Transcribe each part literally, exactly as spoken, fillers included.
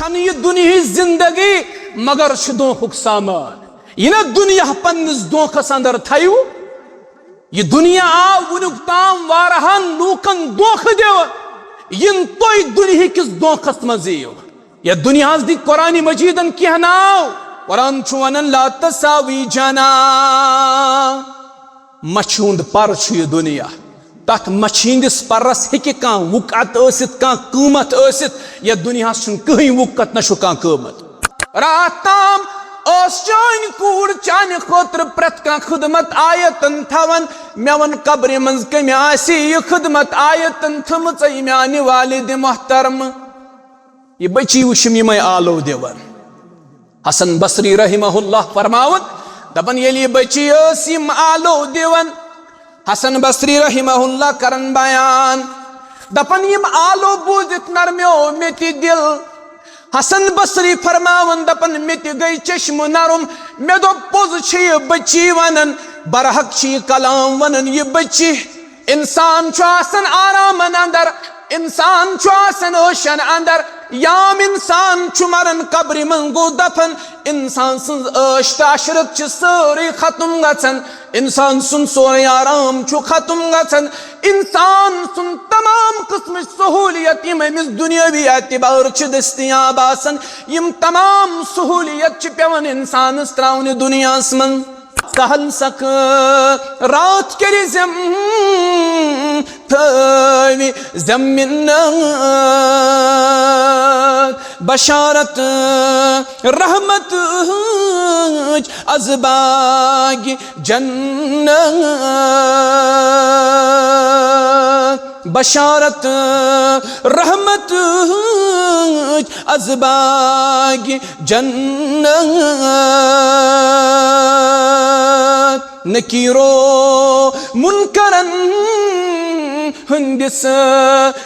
چھنہٕ یہِ دُنیاہٕچ زندگی مگر چھُ دھوکُک سامان۔ یہِ نہ دُنیا پننِس دھوکس اندر تھٲیِو۔ یہِ دُنیا آو وُنیُک تام واریاہن لوٗکن دھوکہٕ دِوان۔ یِنہٕ تُہۍ دُنیہٕکِس دھوکس منٛز یِیِو۔ یتھ دُنیاہس دِتۍ قرآن مجیدن کینٛہہ ناو۔ قرآن چھُ ونان، "لا تساوی جناح۔" مچھِ ہُنٛد پر چھُ یہِ دُنیا۔ تتھ مچھِ ہٕنٛدِس پرس ہیٚکہِ کانٛہہ وُکعت ٲسِتھ، کانٛہہ قۭمتھ ٲسِتھ۔ یتھ دُنیاہس چھُنہٕ کٕہٕنۍ وُکعت، نہ چھُ کانٛہہ قۭمتھ۔ راتھ تام ٲس چٲنۍ کوٗر چانہِ خٲطرٕ پرٛٮ۪تھ کانٛہہ خدمت آیتن تھاوان۔ مےٚ ووٚن، قبرِ منٛز کٔمۍ آسہِ یہِ خدمت آیتن تھٲمٕژ، اے میانہِ والدِ محترمہٕ؟ یہِ بچی وٕچھِم یِمے آلو دِوان۔ حسن بصری رحمہ اللہ فرماوان، دپان، ییٚلہِ یہِ بچی ٲس یِم آلو دِوان، حسن بصری رحمہ اللہ کران بیان، دپان، یِم آلو بوٗزِتھ نرمیو مےٚ تہِ دِل۔ حسن بصری فرماوان، دپان، مےٚ تہِ گٔے چشمہٕ نرم۔ مےٚ دوٚپ، پوٚز چھِ یہِ بچی ونان، برحق چھِ یہِ کلام ونان۔ یہِ بچی، انسان چھُ آسان آرامن اندر، انسان چھُ آسان عٲشن اندر، یام انسان چھُ مران، قبرِ منٛز گوٚو دفن، انسان سٕنٛز عٲش تہٕ عشرت چھِ سٲرٕے ختم گژھان، انسان سُنٛد سورُے آرام چھُ ختم گژھان، انسان سُنٛد تمام قٕسمٕچ سہوٗلیت، یِم أمِس دُنیٲوی اعتبار چھِ دٔستیاب آسان، یِم تمام سہوٗلیت چھِ پٮ۪وان انسانس ترٛاونہِ دُنیاہس منٛز۔ سہل سکرات کٔرِزٮ۪م تھٲوِ زٮ۪م مِنت، بشارت رحمتٕچ از باغِ جنت، بشارت رحمتٕچ از باغِ جنت۔ نکیرو منکرن ہٕنٛدِس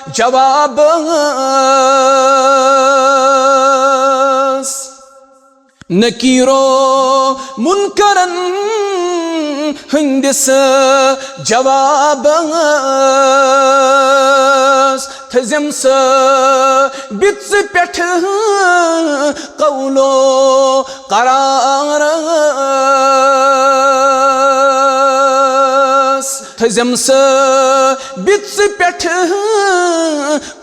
جوابس، نکیرو منکرن ہٕنٛدِس جوابس، تھٲوزٮ۪م ثٲبت ژٕ پٮ۪ٹھ قولو قرارس، تھٲوزٮ۪م ثٲبت ژٕ پٮ۪ٹھ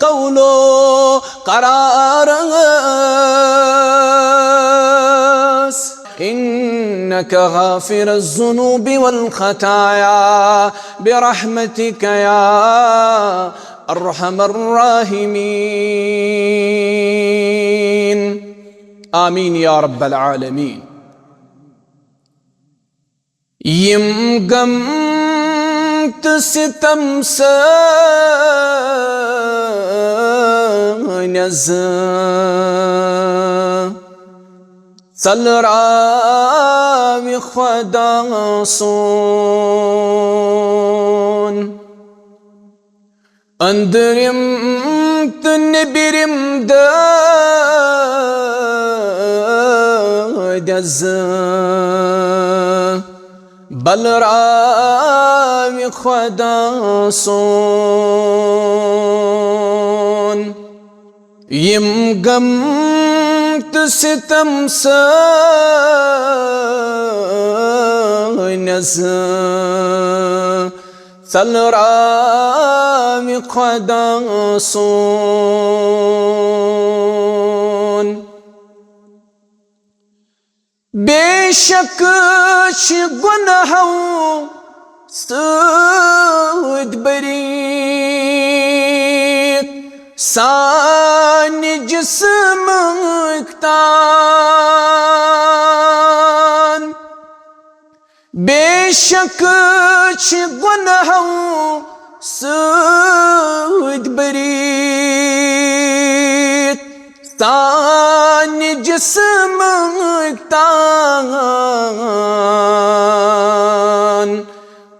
قولو قرارس۔ إنك غافر الذنوب والخطايا برحمتك يا أرحم الراحمين۔ آمين يا رب العالمين۔ یِم غم تہٕ ستم سٲنۍ از ژلراوِ خۄدا سون۔ أنٛدرِم تہٕ نیٚبرِم دٲدۍ از بلراوِ خۄدا سون۔ یِم غم تہٕ ستم سٲنۍ از ژلراوِ خۄدا سون۔ بے شک چھِ گۄنہو سۭتۍ بٔرِتھ سانہِ جسمٕکۍ تان۔ بے شک چھِ گۄنہو سۭتۍ بٔرِتھ سانہِ جسمٕکۍ تان۔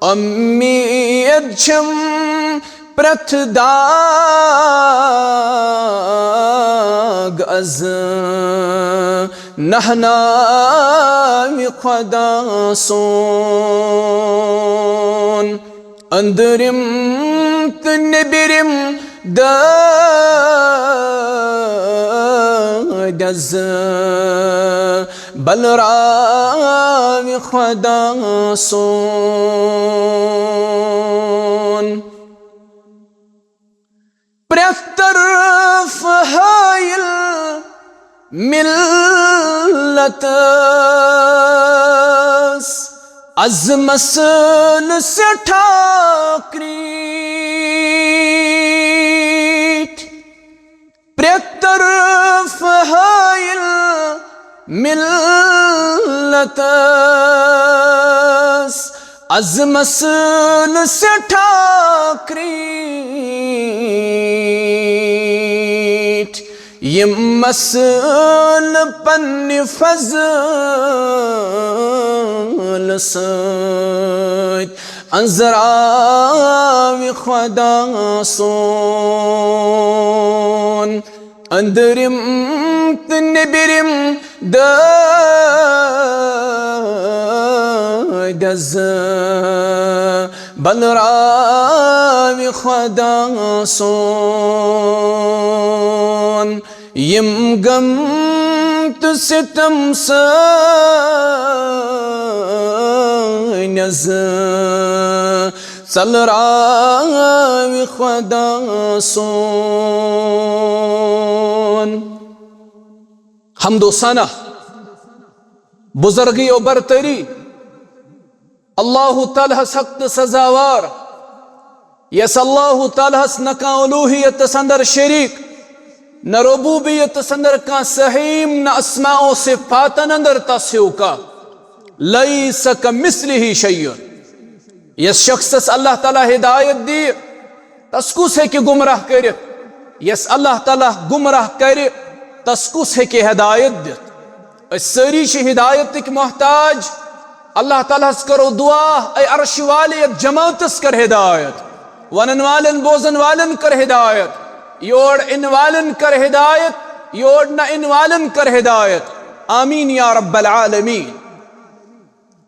اُمید چھم پرٛٮ۪تھ داغ از نہناوِ خۄدا سون۔ أنٛدرِم تہٕ نیٚبرِم دٲدۍ دِژ بلراوِ خۄدا سون۔ پرٛٮ۪تھ طرفہٕ ہٲیِل مِلتَس عظمت سۭتۍ سٮ۪ٹھاہ کرٛیٖٹھ۔ پرٛٮ۪تھ طرفہٕ ہٲیِل مِلتَس عظمت سۭتۍ سٮ۪ٹھاہ کرٛیٖٹھ۔ یِم مسٲل پننہِ فضل سۭتۍ أنٛزراوِ خۄدا سون۔ أنٛدرِم تہٕ نیٚبرِم دٲدِس بلراوِ خۄدا سون۔ یِم غم تہٕ ستم سٲنِس ژلراوِ خۄدا سون۔ حمد و ثنا، بزرگی و برتری اللہ تعالیٰ ہس حق تہٕ سزاوار، یس اللہ تعالیٰ ہس نہ کانٛہہ الوہیتس اندر شریک، نہ ربوبیتس اندر کانٛہہ سہیم، نہ اسماء و صفاتن اندر تس ہیو کانٛہہ۔ لیس کمثلہ شیء۔ یس شخصس اللہ تعالیٰ ہدایت دی، تس کُس ہیٚکہِ گمراہ کٔرِتھ؟ یس اللہ تعالیٰ گمراہ کرِ، تس کُس ہیٚکہِ ہدایت دِتھ؟ أسۍ سٲری چھِ ہدایتٕکۍ محتاج۔ اللہ تعالیٰ ہس کرو دعا، اے عرش والے، یتھ جماعتس کر ہدایت، ونن والٮ۪ن بوزن والٮ۪ن کر ہدایت، یور ان والٮ۪ن کر ہدایت، یور نہ ان والٮ۪ن کر ہدایت۔ آمین یا رب العالمین۔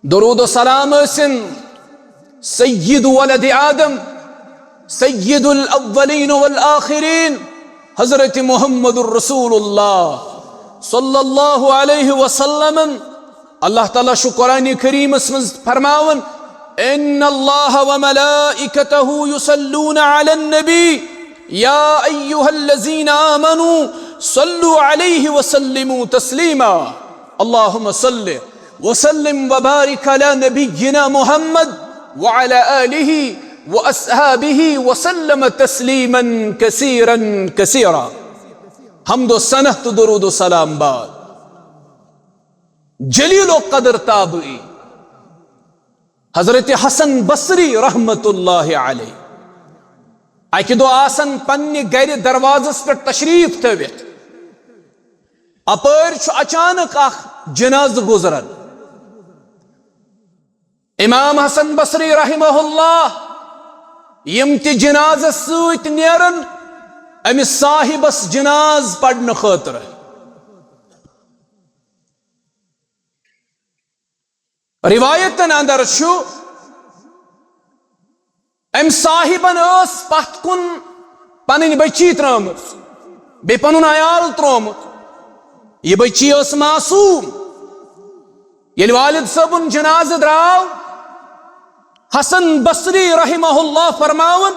درود و سلام ٲسِن سید ولد آدم، سید الاولین والآخرین، حضرت محمد رسول اللہ صلی اللہ علیہ وسلم۔ اللہ تعالیٰ چھُ قرآن کریمس منٛز فرماوان، ان اللہ وملائکتہ یصلون علی النبی، یا ایھا الذین آمنوا صلوا علیہ وسلموا تسلیما۔ اللہم صل وسلم وبارک علی نبینا محمد وعلی آلہ واصحابہ وسلم تسلیما کثیرا کثیرا۔ حمد و ثنا تہٕ درود و سلام بعد۔ جلیل و قدر تابعی حضرت حسن بصری رحمت اللہ علیہ، اکہِ دۄہ آسان پننہِ گرِ دروازس پٮ۪ٹھ تشریف تھٲوِتھ، اپٲرۍ چھُ اچانک اکھ جنازٕ گُزران۔ امام حسن بصری رحمہ اللہ، یِم تہِ جنازس سۭتۍ نیران أمِس صاحبس جناز پرنہٕ خٲطرٕ۔ روایتن اندر چھُ، أمۍ صاحبن ٲس پتھ کُن پنٕنۍ بچی ترٲومٕژ، بیٚیہِ پنُن عیال ترٛوومُت۔ یہِ بچی ٲس معصوم۔ ییٚلہِ والد صٲبُن جنازٕ درٛاو، حسن بصری رحمہ اللہ فرماوان،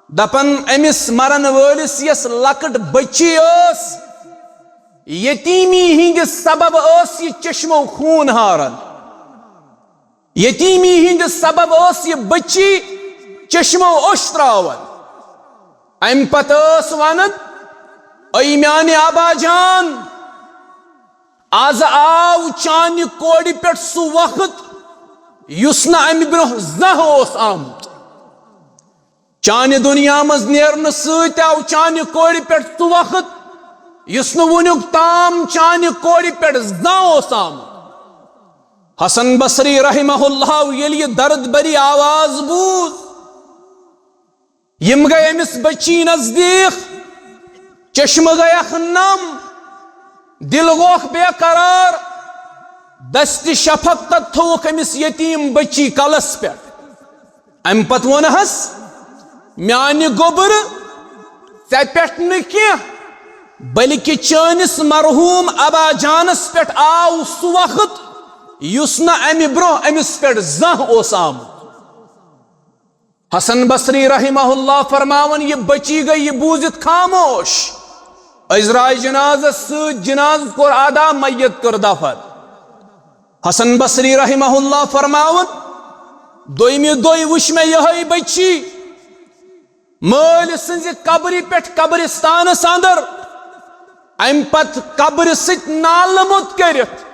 دپان، أمِس مرن وٲلِس یۄس لۄکٕٹ بچی ٲس، یتیمی ہٕنٛدِ سبب ٲس یہِ چشمو خوٗن ہاران۔ یتیمی ہٕنٛدِ سبب ٲس یہِ بچی چشمو اوٚش تراوان۔ امہِ پتہٕ ٲس ونان، اے میانہِ آبا جان، از آو چانہِ کورِ پٮ۪ٹھ سُہ وقت یُس نہٕ امہِ برونٛہہ زانٛہہ اوس آمُت۔ چانہِ دُنیا منٛز نیرنہٕ سۭتۍ آو چانہِ کورِ پٮ۪ٹھ سُہ وقت یُس نہٕ وُنیُک تام چانہِ کورِ پٮ۪ٹھ زانٛہہ اوس آمُت۔ حسن بصری رحمہ اللہ ییٚلہِ یہِ درد بری آواز بوٗز، یِم گٔے أمِس بٔچی نزدیٖک، چشمہٕ گٔیکھ نم، دِل گوکھ بے قرار، دستِ شفقت تھووُکھ أمِس یتیٖم بٔچی کلس پٮ۪ٹھ۔ امہِ پتہٕ ووٚنہس، میانہِ گوٚبرٕ، ژےٚ پٮ۪ٹھ نہٕ کینٛہہ، بلکہ چٲنِس مرحوم ابا جانس پٮ۪ٹھ آو سُہ وقت یُس نہٕ امہِ برونٛہہ أمِس پٮ۪ٹھ زانٛہہ اوس آمُت۔ حسن بصری رحمہ اللہ فرماوان، یہِ بچی گٔے یہِ بوٗزِتھ خاموش۔ أزرایہِ جنازس سۭتۍ، جنازٕ کوٚر ادا، میت کٔر دفن۔ حسن بصری رحمہ اللہ فرماوان، دوٚیمہِ دۄہہِ وٕچھ مےٚ یِہوٚے بچی مٲلۍ سٕنٛزِ قبرِ پٮ۪ٹھ قبرستانس اندر، امہِ پتہٕ قبرِ سۭتۍ نالہٕ موٚت کٔرِتھ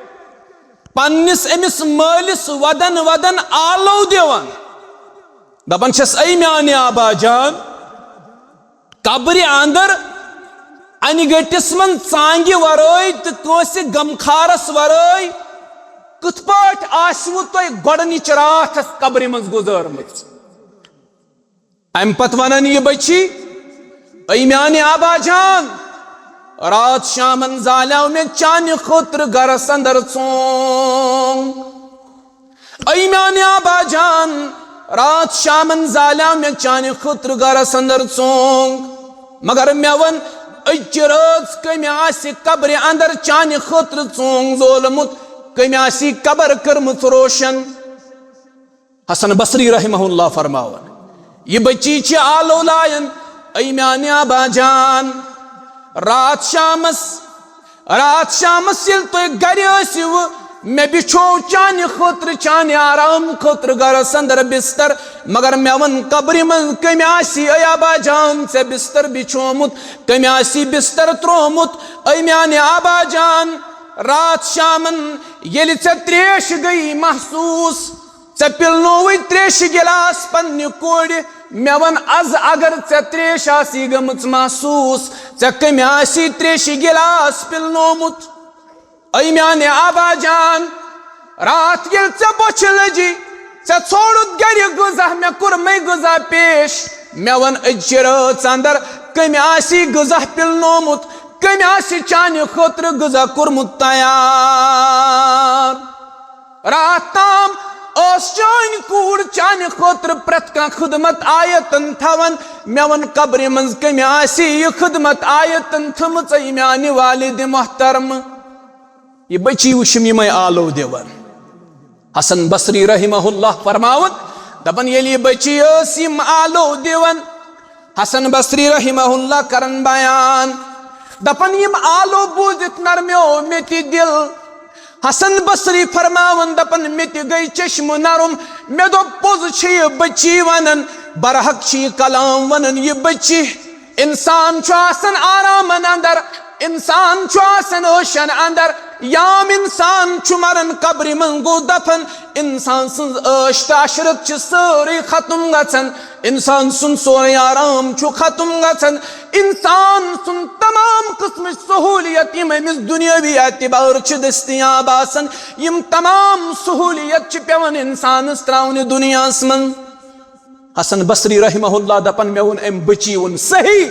پننِس أمِس مٲلِس ودن ودن آلو دِوان۔ دپان چھس، اے میانہِ آبا جان، قبرِ اندر انہِ گٔٹِس منٛز ژانگہِ ورٲے تہٕ کٲنٛسہِ غمخارس ورٲے کِتھ پٲٹھۍ آسِوٕ تۄہہِ گۄڈٕنِچ راتھ قبرِ منٛز گُزٲرمٕژ؟ امہِ پتہٕ ونان یہِ بچی، اے میانہِ آبا جان، راتھ شامن زالیو مےٚ چانہِ خٲطرٕ گرس اندر ژونگ۔ اے میانہِ آبا جان، راتھ شامن زالیو مےٚ چانہِ خٲطرٕ گرس اندر ژونگ، مگر مےٚ ون، أزچہِ رٲژ کٔمۍ آسہِ قبرِ اندر چانہِ خٲطرٕ ژونگ زولمُت؟ کٔمۍ آسہِ قبر کٔرمٕژ روشن؟ حسن بصری رحمہ اللہ فرماوان، یہِ بچی چھِ آلو لایان، اے میانہِ آبا جان، راتھ شامس، راتھ شامس ییٚلہِ تُہۍ گرِ ٲسِو، مےٚ بِچھوو چانہِ خٲطرٕ، چانہِ آرام خٲطرٕ گرس اندر بستر، مگر مےٚ ووٚن، قبرِ منٛز کٔمۍ آسہِ، اے آبا جان، ژےٚ بستر بِچھومُت؟ کٔمۍ آسہِ بستر تروومُت؟ اے میانہِ آبا جان، راتھ شامن ییٚلہِ ژےٚ تریش گٔیی محسوس، ژےٚ پِلنووُے تریشہِ گِلاس پننہِ کورِ۔ مےٚ وَن از، اگر ژےٚ تریش آسی گٔمٕژ محسوس، ژےٚ کٔمۍ آسی تریشہِ گِلاس پِلنومُت؟ اے میانہِ آبا جان، راتھ ییٚلہِ ژےٚ بۄچھِ لٔجی، ژےٚ ژھوڑُتھ گرِ غذا، مےٚ کوٚرمَے غذا پیش۔ مےٚ وَن أزچہِ رٲژ اندر کٔمۍ آسی غذا پِلنومُت، کٔمۍ آسہِ چانہِ خٲطرٕ غذا کوٚرمُت تیار؟ راتھ تام ٲس چٲنۍ کوٗر چانہِ خٲطرٕ پرٛٮ۪تھ کانٛہہ خدمت آیتن تھاوان۔ مےٚ ووٚن، قبرِ منٛز کٔمۍ آسہِ یہِ خدمت آیتن تھٲمٕژ، اے میانہِ والدِ محترمہٕ؟ یہِ بچی وٕچھِم یِمے آلو دِوان۔ حسن بصری رحمہ اللہ فرماوان، دپان، ییٚلہِ یہِ بچی ٲس یِم آلو دِوان، حسن بصری رحمہ اللہ کرن بیان، دپان، یِم آلو بوٗزِتھ نرمیو مےٚ تہِ دِل۔ حسن بصری فرماوان، دپان، مےٚ تہِ گٔے چشمہٕ نرم۔ مےٚ دوٚپ، پوٚز چھِ یہِ بچی ونان، برحق چھِ یہِ کلام ونان۔ یہِ بچی، انسان چھُ آسان آرامن اندر، انسان چھُ آسان عٲشن اندر، یام انسان چھُ مران، قبرِ منٛز گوٚو دفن، انسان سٕنٛز عٲش تہٕ عشرت چھِ سٲرٕے ختم گژھان، انسان سُنٛد سورُے آرام چھُ ختم گژھان، انسان سُنٛد تمام قٕسمٕچ سہوٗلیت، یِم أمِس دُنیٲوی اعتبار چھِ دٔستیاب آسان، یِم تمام سہوٗلیت چھِ پٮ۪وان انسانس ترٛاونہِ دُنیاہس منٛز۔ حسن بصری رحمہ اللہ دپان، مےٚ ووٚن، أمۍ بچی ووٚن صحیح۔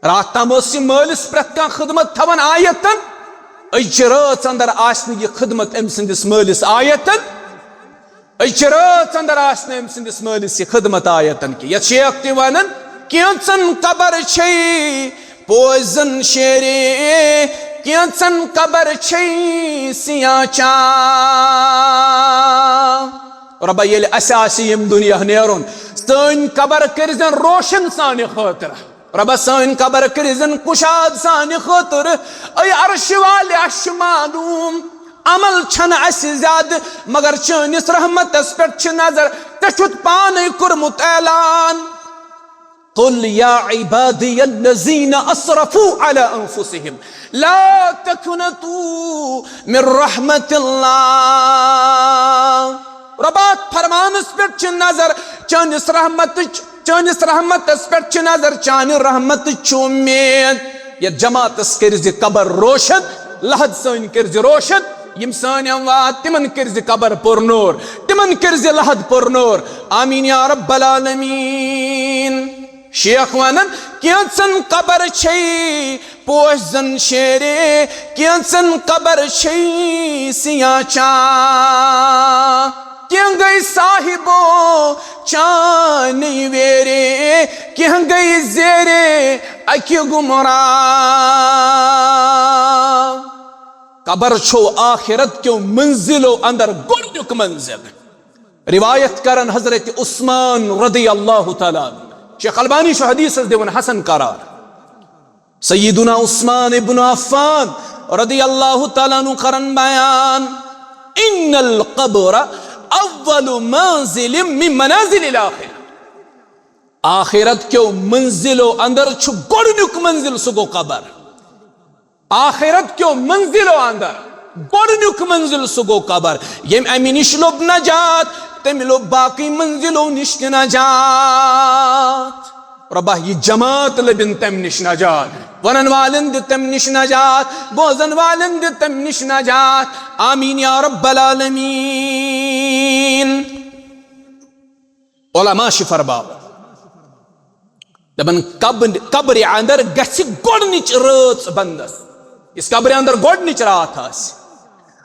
راتھ تام ٲس یہِ مٲلِس پرٛٮ۪تھ کانٛہہ خدمت تھاوان آیتن، أزچہِ رٲژ اندر آسہِ نہٕ یہِ خدمت أمۍ سٕنٛدِس مٲلِس آیتن، أزچہِ رٲژ اندر آسہِ نہٕ أمۍ سٕنٛدِس مٲلِس یہِ خدمت آیتن کینٛہہ۔ یتھ شیخ تہِ ونان، کینٛژن قبر چھے پوش زن شیرے، کینٛژن قبر چھے سیاہ چاہ۔ رۄبا، ییٚلہِ اَسہِ آسہِ ییٚمہِ دُنیا نیرُن، سٲنۍ قبر کٔرۍزٮ۪ن روشن سانہِ خٲطرٕ۔ رۄبا، سٲنۍ قبر کٔرۍزٮ۪ن کُشاد سانہِ خٲطرٕ۔ اے عرشہِ والہِ، اَسہِ چھُ معلوم، عمل چھَنہٕ اَسہِ زیادٕ، مگر چٲنِس رحمتس پٮ۪ٹھ چھِ نظر۔ ژےٚ چھُتھ پانے کوٚرمُت اعلان، قل یا عبادی الذین اسرفوا علی انفسہم لا تقنطوا من رحمت اللہ۔ رۄبا، فرمانس پٮ۪ٹھ چھِ نظر، چٲنِس رحمتٕچ، چٲنِس رحمتس پٮ۪ٹھ چھِ نظر، چانہِ رحمتٕچ چھِ اُمید۔ یتھ جماعتس کٔرۍ زِ قبر روشن، لحد سٲنۍ کٔرۍ زِ روشن، یِم سٲنۍ اموات، تِمن کٔرۍ زِ قبر پُرنور، تِمن کٔرۍ زِ لحد پُرنور۔ آمین یا رب العالمین۔ شیخ ونان، کینژن قبر چھے پوش زن شیرے، کینژن قبر چھے سیاہ چاہ۔ کینٛہہ گٔے صاحبو چانے ویرے، کینٛہہ گٔے زیرے اکہِ گمراہ۔ قبر چھو آخرت کیو منزلو اندر گۄڈنیُک منزل۔ روایت کرن حضرت عثمان رضی اللہ تعالیٰ عنہ۔ شیخ البانی چھُ حدیثس دِوان حسن قرار۔ سیدنا عثمان ابن عفان رضی اللہ تعالیٰ عنہ کرن بیان، ان القبر اول منزل من منازل الاخرہ۔ آخرت کیو منزلو اندر چھُ گۄڈنیُک منزل، سُہ گوٚو قبر۔ آخرت کیو منزلو اندر گۄڈنیُک منزل، سُہ گوٚو قبر۔ ییٚمۍ امہِ نِش لوٚب نجات، تٔمۍ لوٚب باقٕے منزلو نِش تہِ نجات۔ رۄبا، یہِ جماعت لٔبِن تَمہِ نِش نجات، ونن والٮ۪ن دِ تَمہِ نِش نجات، بوزن والٮ۪ن دِ تَمہِ نِش نجات۔ آمین یا رب العالمین۔ علماء چھِ فرماوان، دپان، قبر، قبرِ اندر گژھِ گۄڈنِچ رٲژ بندس، یُس قبرِ اندر گۄڈنِچ راتھ آسہِ،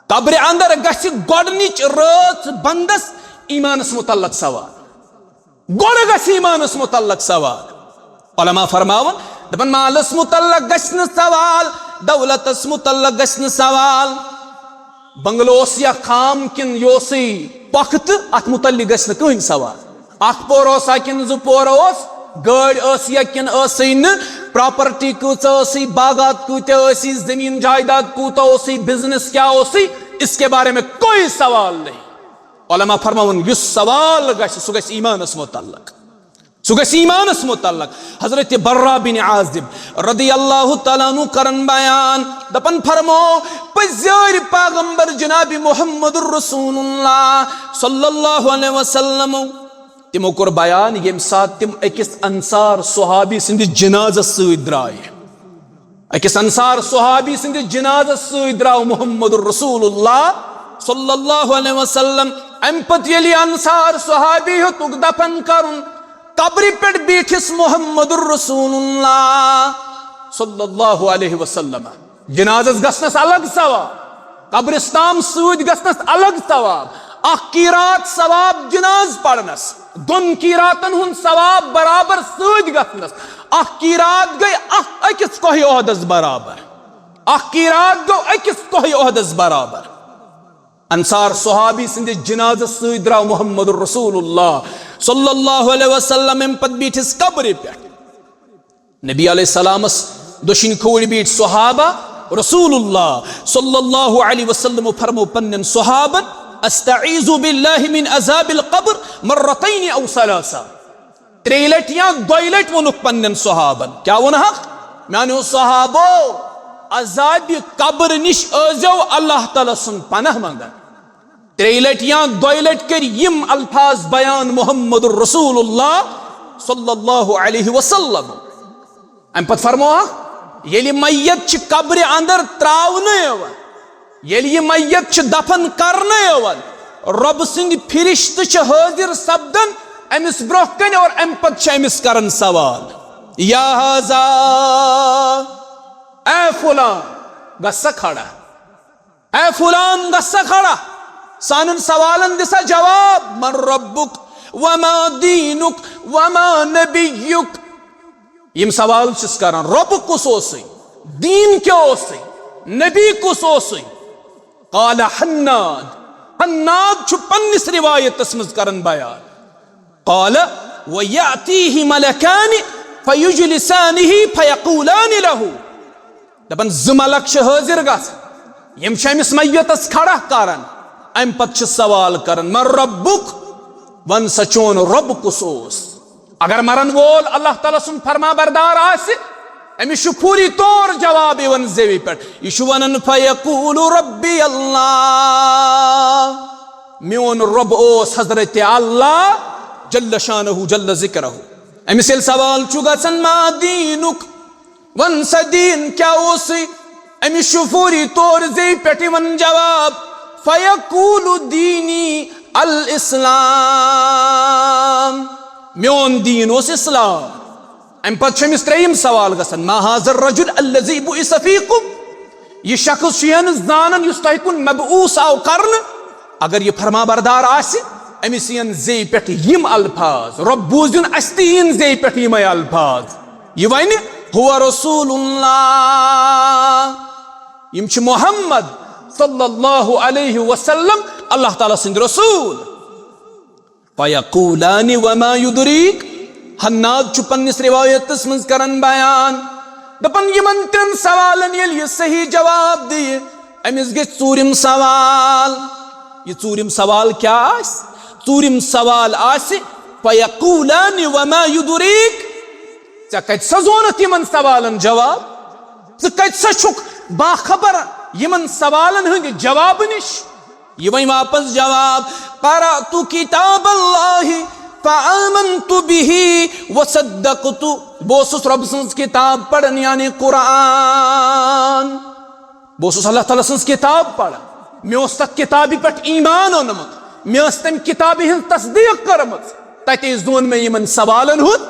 قبرِ اندر گژھِ گۄڈنِچ رٲژ بندس ایمانس متعلق سوال۔ گۄڈٕ گژھِ ایمانس متعلق سوال۔ علماء فرماوان، دپان، مالس متعلق گژھِ نہٕ سوال، دولتس متعلق گژھِ نہٕ سوال۔ بنگلہٕ اوس یا خام کِنہٕ یہِ اوسُے پۄختہٕ، اتھ متعلق گژھِ نہٕ کٕہٕنۍ سوال۔ اکھ پور اوسا کِنہٕ زٕ پور اوس، گٲڑۍ ٲس یا کِنہٕ ٲسٕے نہٕ، پراپرٹی کۭژاہ ٲسٕے، باغات کۭتیاہ ٲسی، زمین جائیداد کوٗتاہ اوسُے، بزنس کیٛاہ اوسُے، اس کے بارے میں کوئی سوال نہیں۔ علماء فرماوان، یُس سوال گژھِ، سُہ گژھِ ایمانس متعلق۔ سُہ گژھِ ایمانس متعلق۔ حضرت براء بن عازب رضی اللہ تعالیٰ عنہ کرن بیان، دپان، فرمو، پٔزیٲرۍ پیغمبر جناب محمد رسول اللہ صلی اللہ علیہ وسلم، تِمو کوٚر بیان، ییٚمہِ ساتہٕ تِم أکِس انصار صحابی سٕنٛدِس جنازس سۭتۍ درٛایہِ۔ أکِس انصار صحابی سٕنٛدِس جنازس سۭتۍ درٛاو محمد رسول اللہ صلی اللہ علیہ وسلم۔ امہِ پتہٕ ییٚلہِ یہِ انصار صحابی ہیوٚتُکھ دفن کرُن، قبرِ پٮ۪ٹھ بیٖٹھِس محمد رسول اللہ صلی اللہ علیہ وسلم۔ جنازس گژھنس الگ ثواب، قبرستان سۭتۍ گژھنس الگ ثواب۔ اکھ قیرات ثواب جناز پرنس، دۄن قیراتن ہُنٛد ثواب برابر سۭتۍ گژھنس۔ اکھ قیرات گٔے اکھ أکِس کوہہِ احدس برابر۔ اکھ قیرات گوٚو أکِس کوہہِ احدس برابر۔ انصار صحابی سٕنٛدِس جنازس سۭتۍ درٛاو محمد رسول اللہ صلی اللہ علیہ وسلم۔ امہِ پتہٕ بیٖٹھِس قبرِ پٮ۪ٹھ۔ نبی علیہ السلامس دٔچھِنۍ کھووٕرۍ بیٖٹھۍ صحابہ۔ رسول اللہ صلی اللہ علیہ وسلم فرمو پننٮ۪ن صحابن، استعیذ باللہ من عذاب القبر مرتین او ثلاثہ۔ ترٛیٚیہِ لٹہِ یا دۄیہِ لٹہِ ووٚنُکھ پننٮ۪ن صحابن۔ کیٛاہ ووٚنہکھ؟ میانیو صحابو، عذابِ قبر نِش ٲسۍزیو اللہ تعالیٰ سُنٛد پناہ منگان۔ ترٛیٚیہِ لٹہِ یا دۄیہِ لٹہِ کٔرۍ یِم الفاظ بیان محمد رسول اللہ صلی اللہ علیہ وسلم۔ امہِ پتہٕ فرمووکھ، ییٚلہِ میت چھِ قبرِ اندر ترٛاونہٕ یِوان، ییٚلہِ یہِ میت چھِ دفن کرنہٕ یِوان، رۄبہٕ سٕنٛدۍ فرشتہٕ چھِ حٲضِر سپدان أمِس برٛونٛہہ کنہِ اور امہِ پتہٕ چھِ أمِس کران سوال، یا ہذا، اے فلان، گژھ سا کھڑا۔ اے فلان، گژھ سا کھڑا، سانٮ۪ن سوالن دِ سا جواب۔ من ربک وما دینک وما نبیک؟ یِم سوال چھِس کران، رۄب کُس اوسُے؟ دیٖن کیٛاہ اوسُے؟ نبی کُس اوسُے؟ قال حناد۔ حناد چھُ پننِس روایتس منٛز کران بیان۔ قال ویأتیہ ملکان فیجلسانہ فیقولان لہ۔ دپان، زٕ ملک چھِ حٲضِر گژھان، یِم چھِ أمِس میتس کھڑا کران، امہِ پتہٕ چھِ سوال کران، من ربک؟ ون سا، چون رۄب کُس اوس؟ اگر مرن وول اللہ تعالیٰ سُنٛد فرما بردار آسہِ، أمِس چھُ فوری طور جواب یِوان زیوِ پٮ۪ٹھ۔ یہِ چھُ ونان، فیقول ربی اللہ، میون رۄب اوس حضرت اللہ جل شانہ جل ذکرہ۔ أمِس ییٚلہِ سوال چھُ گژھان، ما دینک؟ ون سا، دیٖن کیٛاہ اوسُے؟ أمِس چھُ فوری طور زیوِ پٮ۪ٹھ یِوان جواب، فیقول دینی الاسلام، میون دیٖن اوس اسلام۔ امہِ پتہٕ چھُ أمِس ترٛیٚیِم سوال گژھان، ما هذا الرجل الذی بعث فیکم؟ یہِ شخص چھُ یہِ نہٕ زانان یُس تۄہہِ کُن مبعوث آو کرنہٕ۔ اگر یہِ فرما بردار آسہِ، أمِس یِن زیٚیہِ پٮ۪ٹھ یِم الفاظ، رۄب بوٗزِن، اَسہِ تہِ یِن زیٚیہِ پٮ۪ٹھ یِمے الفاظ۔ یہِ وَنہِ، هو رسول الله، یِم چھِ محمد صلی اللہ علیہ وسلم اللہ تعالیٰ سٕنٛدۍ رسول۔ فیقولان وما یدریک، حناد چھُ پننِس روایتس منٛز کران بیان، دپان یِمن ترٛٮ۪ن سوالن ییٚلہِ یہِ صحیح جواب دِیہِ، أمِس گژھِ ژوٗرِم سوال۔ یہِ ژوٗرِم سوال کیٛاہ آسہِ؟ ژوٗرِم سوال آسہِ، فیقولان وما یدریک، ژےٚ کتہِ سا زونتھ یِمن سوالن جواب؟ ژٕ کتہِ سا چھُکھ باخبر یِمن سوالن ہٕنٛدِ جوابہٕ نِش؟ یہِ وۄنۍ واپس جواب، قرأت کتاب اللہ فآمنت به وصدقت، بہٕ اوسُس رۄب سٕنٛز کتاب پران، یعنی قرآن۔ بہٕ اوسُس اللہ تعالیٰ سٕنٛز کتاب پران، مےٚ اوس تتھ کتابہِ پٮ۪ٹھ ایمان اوٚنمُت، مےٚ ٲس تمہِ کتابہِ ہٕنٛز تصدیق کٔرمٕژ۔ تتے زون مےٚ یِمن سوالن ہُنٛد،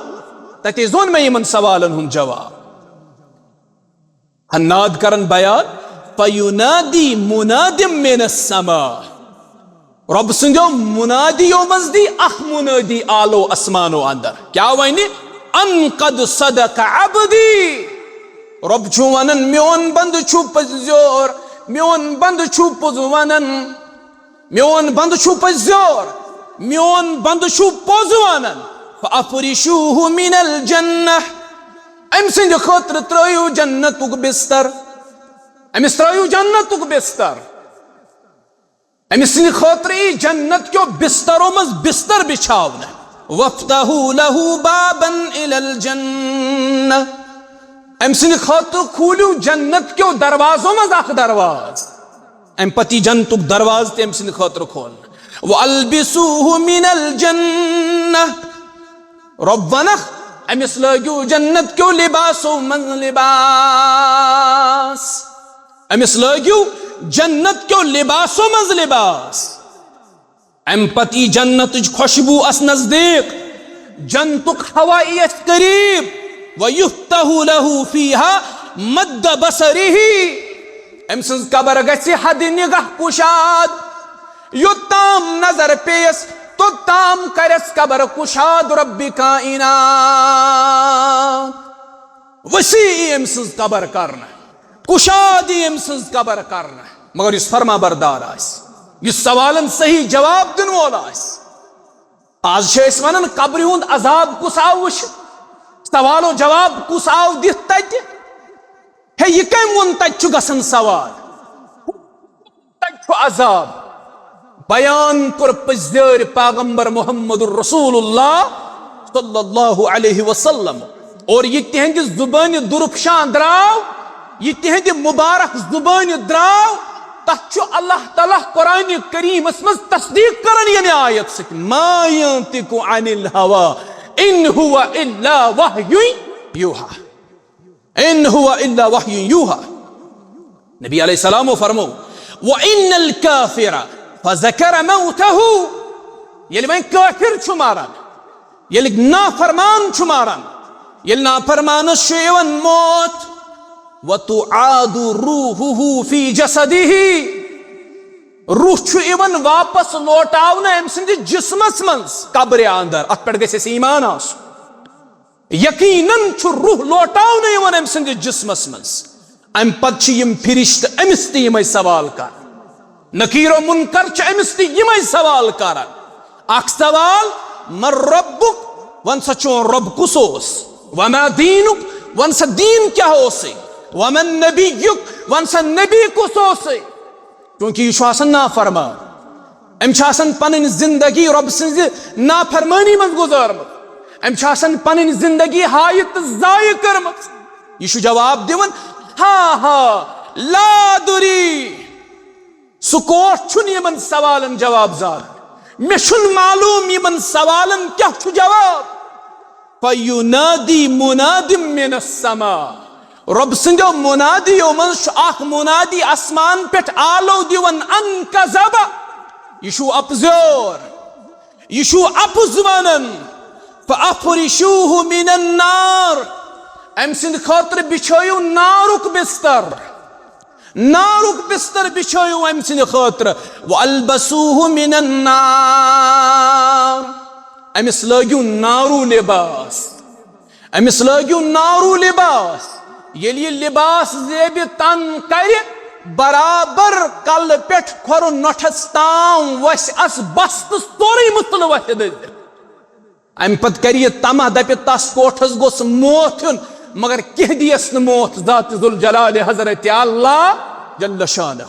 تتے زون مےٚ یِمن سوالن ہُنٛد جواب۔ حناد کرن بیان، فینادی مناد من السماء، رۄب سٕنٛدیو منادیو منٛز دی اکھ منادی آلو اسمانو اندر۔ کیٛاہ ونہِ؟ ان قد صدق عبدی۔ رۄب چھُ ونان، میون بندٕ چھُ پٔزیور، میون بندٕ چھُ پوٚز ونان، میون بندٕ چھُ پٔزیور، میون بندٕ چھُ پوٚز ونان۔ فافرشوہ من الجنہ، أمۍ سٕنٛدِ خٲطرٕ ترٲیِو جنتُک بستر، أمِس ترٲیِو جنتُک بستر۔ أمۍ سٕنٛدِ خٲطرٕ یی جنت کیو بسترو منٛز بستر بچھاونہٕ۔ وافتحوا له بابا الی الجنہ، أمۍ سٕنٛدِ خٲطرٕ کھوٗلِو جنت کیو دروازو منٛز اکھ دروازٕ۔ اَمہِ پتہٕ یی جنتُک دروازٕ تہِ أمۍ سٕنٛدِ خٲطرٕ کھولنہٕ۔ والبسوہ من الجنہ، رۄب ونکھ، أمِس لٲگِو جنت کیو لباسو منٛز لباس۔ أمِس لٲگِو جنت کیو لباسو منٛز لباس۔ اَمہِ پتہٕ یی جنتٕچ خوشبو اَس نزدیٖک، جنتُک ہوا یی اَسہِ قریب۔ ویفتح لہ فیہا مد بصرہ، أمۍ سٕنٛز قبر گژھِ حد نگاہ کُشاد، یوٚتام نظر پیٚیَس توٚتام کرٮ۪س قبر کُشاد رب کائنات۔ وسیع یی أمۍ سٕنٛز قبر کرنہٕ، کُشاد یی أمۍ سٕنٛز قبر کرنہٕ، مگر یُس فرما بردار آسہِ، یُس سوالن صحیح جواب دِنہٕ وول آسہِ۔ آز چھِ أسۍ ونان، قبرِ ہُنٛد عذاب کُس آو وٕچھِ؟ سوالو جواب کُس آو دِتھ تتہِ؟ ہے، یہِ کٔمۍ ووٚن تتہِ چھُ گژھان سوال؟ تتہِ چھُ عذاب۔ بیان کوٚر پٔزیٲرۍ پیغمبر محمد رسول اللہ صلی اللہ علیہ وسلم۔ اور یہِ تِہنٛدِ زُبٲنہِ درُپشان درٛاو، یہِ تِہنٛدِ مبارک زُبٲنہِ درٛاو، تتھ چھُ اللہ تعالیٰ قرآنِ کریٖمس منٛز تصدیٖق کران ییٚمہِ آیت سۭتۍ، ما ینطق عن الہوی ان ہو الا وحی یوحی۔ ان ہو الا وحی یوحی۔ نبی علیہ السلام فرمو، وان الکافر فذکر موتہ، ییٚلہِ وۄنۍ کٲفر چھُ ماران، ییٚلہِ نافرمان چھُ ماران، ییٚلہِ نافرمانس چھُ یِوان موت، وتعاد روحہ فی جسدہ، روح چھُ یِوان واپس لوٹاونہٕ أمۍ سٕنٛدِس جسمس منٛز، قبرِ اندر۔ اتھ پٮ۪ٹھ گژھِ اَسہِ ایمان آسُن۔ یقیناً چھُ روح لوٹاونہٕ یِوان أمۍ سٕنٛدِس جسمس منٛز۔ اَمہِ پتہٕ چھِ یِم فرشتہٕ أمِس تہِ یِمے سوال کران۔ نکیر و منکر چھِ أمِس تہِ یِمے سوال کران۔ اکھ سوال، من ربک؟ وَن سا چون رب کُس اوس؟ وما دینک؟ وَن سا دیٖن کیٛاہ اوسُے؟ ومن نبیک؟ وَن سا نبی کُس اوسُے؟ چونکہ یہِ چھُ آسان نافرمان۔ أمۍ چھِ آسان پنٕنۍ زندگی رۄب سٕنٛزِ نافرمٲنی منٛز گُزٲرمٕژ۔ أمۍ چھِ آسان پنٕنۍ زندگی ہایہِ تہٕ ضایع کٔرمٕژ۔ یہِ چھُ جواب دِوان، ہا ہا، لا ادری۔ سُہ کوٹھ چھُنہٕ یِمن سوالن جواب زانان۔ مےٚ چھُنہٕ معلوم یِمن سوالن کیٛاہ چھُ جواب۔ فینادی مناد من السماء۔ رۄب سٕنٛدیو منادیو منٛز چھُ اکھ منادی آسمان پٮ۪ٹھ آلو دِوان، ان کذب، یہِ چھُو اپزیور، یہِ چھُو اپُز ونان۔ فافرشوہ من النار، أمۍ سٕنٛدِ خٲطرٕ بچھٲیِو نارُک بستر، نارُک بستر بچھٲیِو أمۍ سٕنٛدِ خٲطرٕ۔ والبسوہ من النار، أمِس لٲگِو نارو لباس۔ أمِس لٲگِو نارو لباس۔ ییٚلہِ یہِ لباس زیبہِ تن کرِ، برابر کلہٕ پٮ۪ٹھ کھۄرٕ نۄٹھس تام وسہِ اَس بستہٕ سورُے مٕژلہٕ وتھِ دٔزِتھ۔ امہِ پتہٕ کرِ یہِ طمع، دپہِ، "تس کوٹھس گوٚژھ موت ہیوٚن، مگر کینٛہہ دِیس نہٕ موت ذات ذوالجلال حضرت اللہ جل شانہ۔"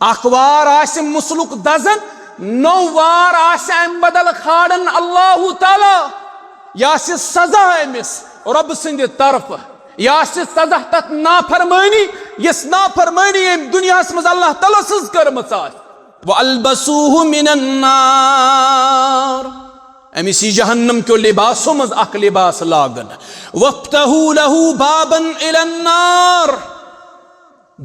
اکھ وار آسہِ مُسلُک دزن، نوٚو وار آسہِ امہِ بدل کھالان اللہ تعالیٰ۔ یہِ آسہِ سزا أمِس رۄبہٕ سٕنٛدِ طرفہٕ، یہِ آسہِ سزا تتھ نافرمٲنی، یۄس نافرمٲنی أمۍ دُنیاہس منٛز اللہ تعالیٰ سٕنٛز کٔرمٕژ آسہِ۔ "وَأَلْبَسُوهُ مِنَ النَّارِ"۔ أمِس یی جہنم کیو لباسو منٛز اکھ لباس لاگن۔ "وَافْتَحُوا لَهُ بَابًا إِلَى النَّارِ"۔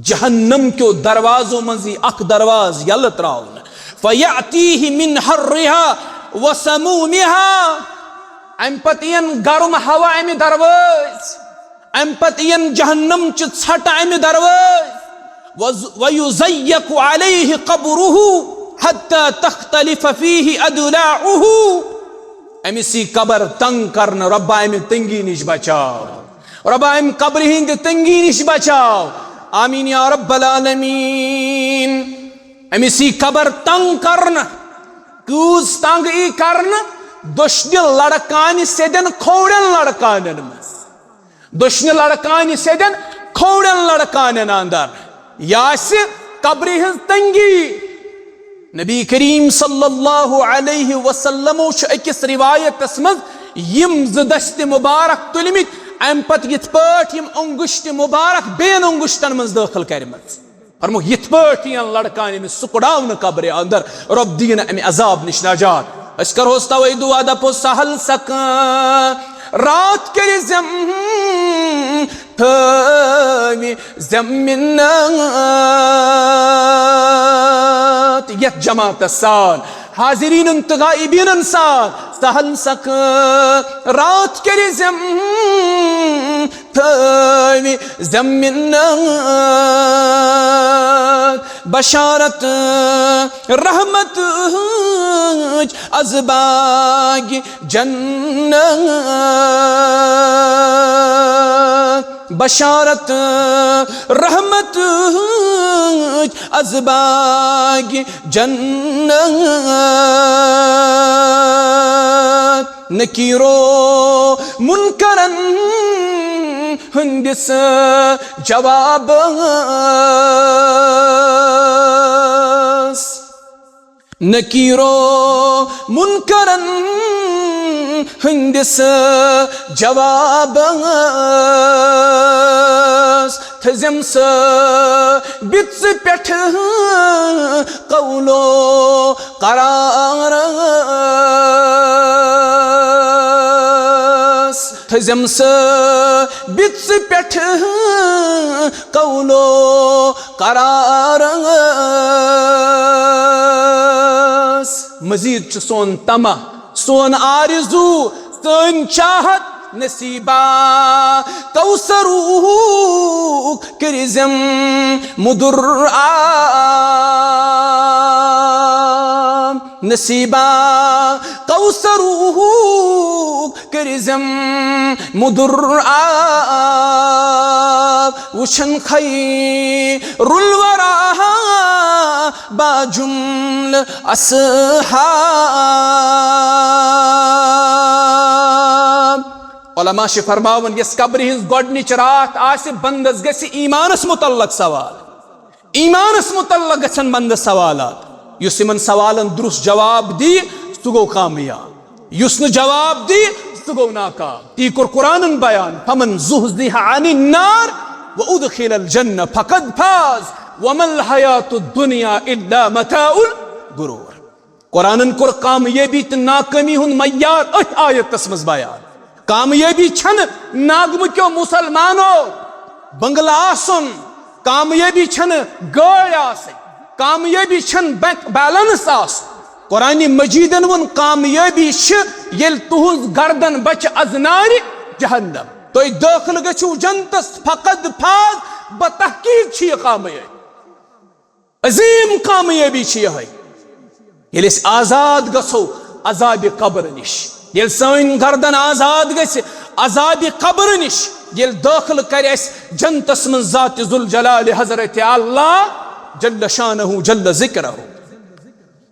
جہنم کیو دروازو منٛز یی اکھ درواز یلہٕ تراونہٕ۔ "فَيَأْتِيهِ مِنْ حَرِّهَا وَسَمُومِهَا"۔ امہِ پتہٕ یِن گرم ہوا امہِ دروازِ۔ امہِ پتہٕ یِن جہنم چہِ ژھٹہٕ امہِ دروازِ۔ وز-، وَيُضَيَّقُ عَلَيْهِ قَبْرُهُ حَتَّى تَخْتَلِفَ فِيهِ أَضْلَاعُهُ۔ أمِس یی قبر تنگ کرنہٕ، رۄبا امہِ تنگی نِش بچاو، رۄبا امہِ قبرِ ہٕنٛدِ تنگی نِش بچاو۔ آمین یا رب العالمین۔ أمِس یی قبر تنگ کرنہٕ۔ کۭژ تنگ یی کرنہٕ؟ دٔچھنہِ لڑکانہِ سیدٮ۪ن کھوورٮ۪ن لڑکانٮ۪ن منٛز۔ دٔچھنہِ لڑکانہِ سیدٮ۪ن کھوورٮ۪ن لڑکانٮ۪ن اندر۔ یہِ آسہِ قبرِ ہٕنٛز تنگی۔ نبی کریم صلی اللہ علیہ وسلمو چھُ أکِس روایتس منٛز یِم زٕ دستِ مبارک تُلمٕتۍ، امہِ پتہٕ یِتھ پٲٹھۍ یِم انگشتِ مبارک بیٚین انگشتن منٛز دٲخل کرِمٕژ۔ فرموو، یِتھ پٲٹھۍ یِن لڑکان أمِس سُکڑاونہٕ قبرِ اندر، رۄب دِیِن امہِ عذاب نِش نجات۔ أسۍ کرہوس توے دعا، دپو، سہل سکان رات کٔرِ زم تھٲوِ زم مِنت۔ یتھ جماعتس سان، حاضرینن تہٕ غائبینن سان، سہل سکان رات کٔرِ زم تھٲوِ زم مِنت۔ بشارت رحمتٕچ از باغِ جنت۔ بشارت رحمتٕچ از باغِ جنت۔ نکیرو منکرن ہٕنٛدِس جوابس۔ نکیرو منکرن ہٕنٛدِس جوابس۔ تھٲزٮ۪م ثٲبت ژٕ پٮ۪ٹھ قولو قرارس۔ تھٲزٮ۪م ثٲبت ژٕ پٮ۪ٹھ قولو قرارس۔ مزید چھُ سون طمع، سون آرزو، سٲنۍ چاہت، نصیبا کوثرُک کٔرزٮ۪م مُدُر آب۔ نصیبا کوثرُک کٔرزٮ۪م مُدُر آب۔ وٕچھن خیرالورا با جملہ اصحاب۔ علماء چھِ فرماوان، یۄس قبرِ ہٕنٛز گۄڈٕنِچ راتھ آسہِ، بندس گژھِ ایمانس متعلق سوال۔ ایمانس متعلق گژھن بندس سوالات۔ یُس یِمن سوالن درست جواب دی، سُہ گوٚو کامیاب۔ یُس نہٕ جواب دی، سُہ گوٚو ناکام۔ تی کوٚر قرآنن بیان، "فمن زحزح عن النار وادخل الجنہ فقد فاز وما الحیات الدنیا الا متاع الغرور۔" قرآنن کوٚر کامیٲبی تہٕ ناکٲمی ہُنٛد معیار أتھۍ آیتس منٛز بیان۔ کامیٲبی چھنہٕ ناگمہٕ کیو مسلمانو بنگلہٕ آسُن، کامیٲبی چھنہٕ گٲڑۍ آسٕنۍ، کامیٲبی چھنہٕ بینک بیلنس آسُن۔ قرآن مجیدن ووٚن، کامیٲبی چھِ ییٚلہِ تُہنٛز گردن بچہِ از نارِ جہنم، تُہۍ دٲخل گٔژھِو جنتس، فقد فاز، بتحقیق چھِ یہِ کامیٲبی۔ عظیم کامیٲبی چھِ یِہے، ییٚلہِ أسۍ آزاد گژھو عذابِ قبر نِش۔ ییٚلہِ سٲنۍ گردن آزاد گژھِ عذابِ قبر نِش، ییٚلہِ دٲخل کرِ اَسہِ جنتس منٛز ذات ذوالجلال حضرت اللہ جل شانہ جل ذکرہ۔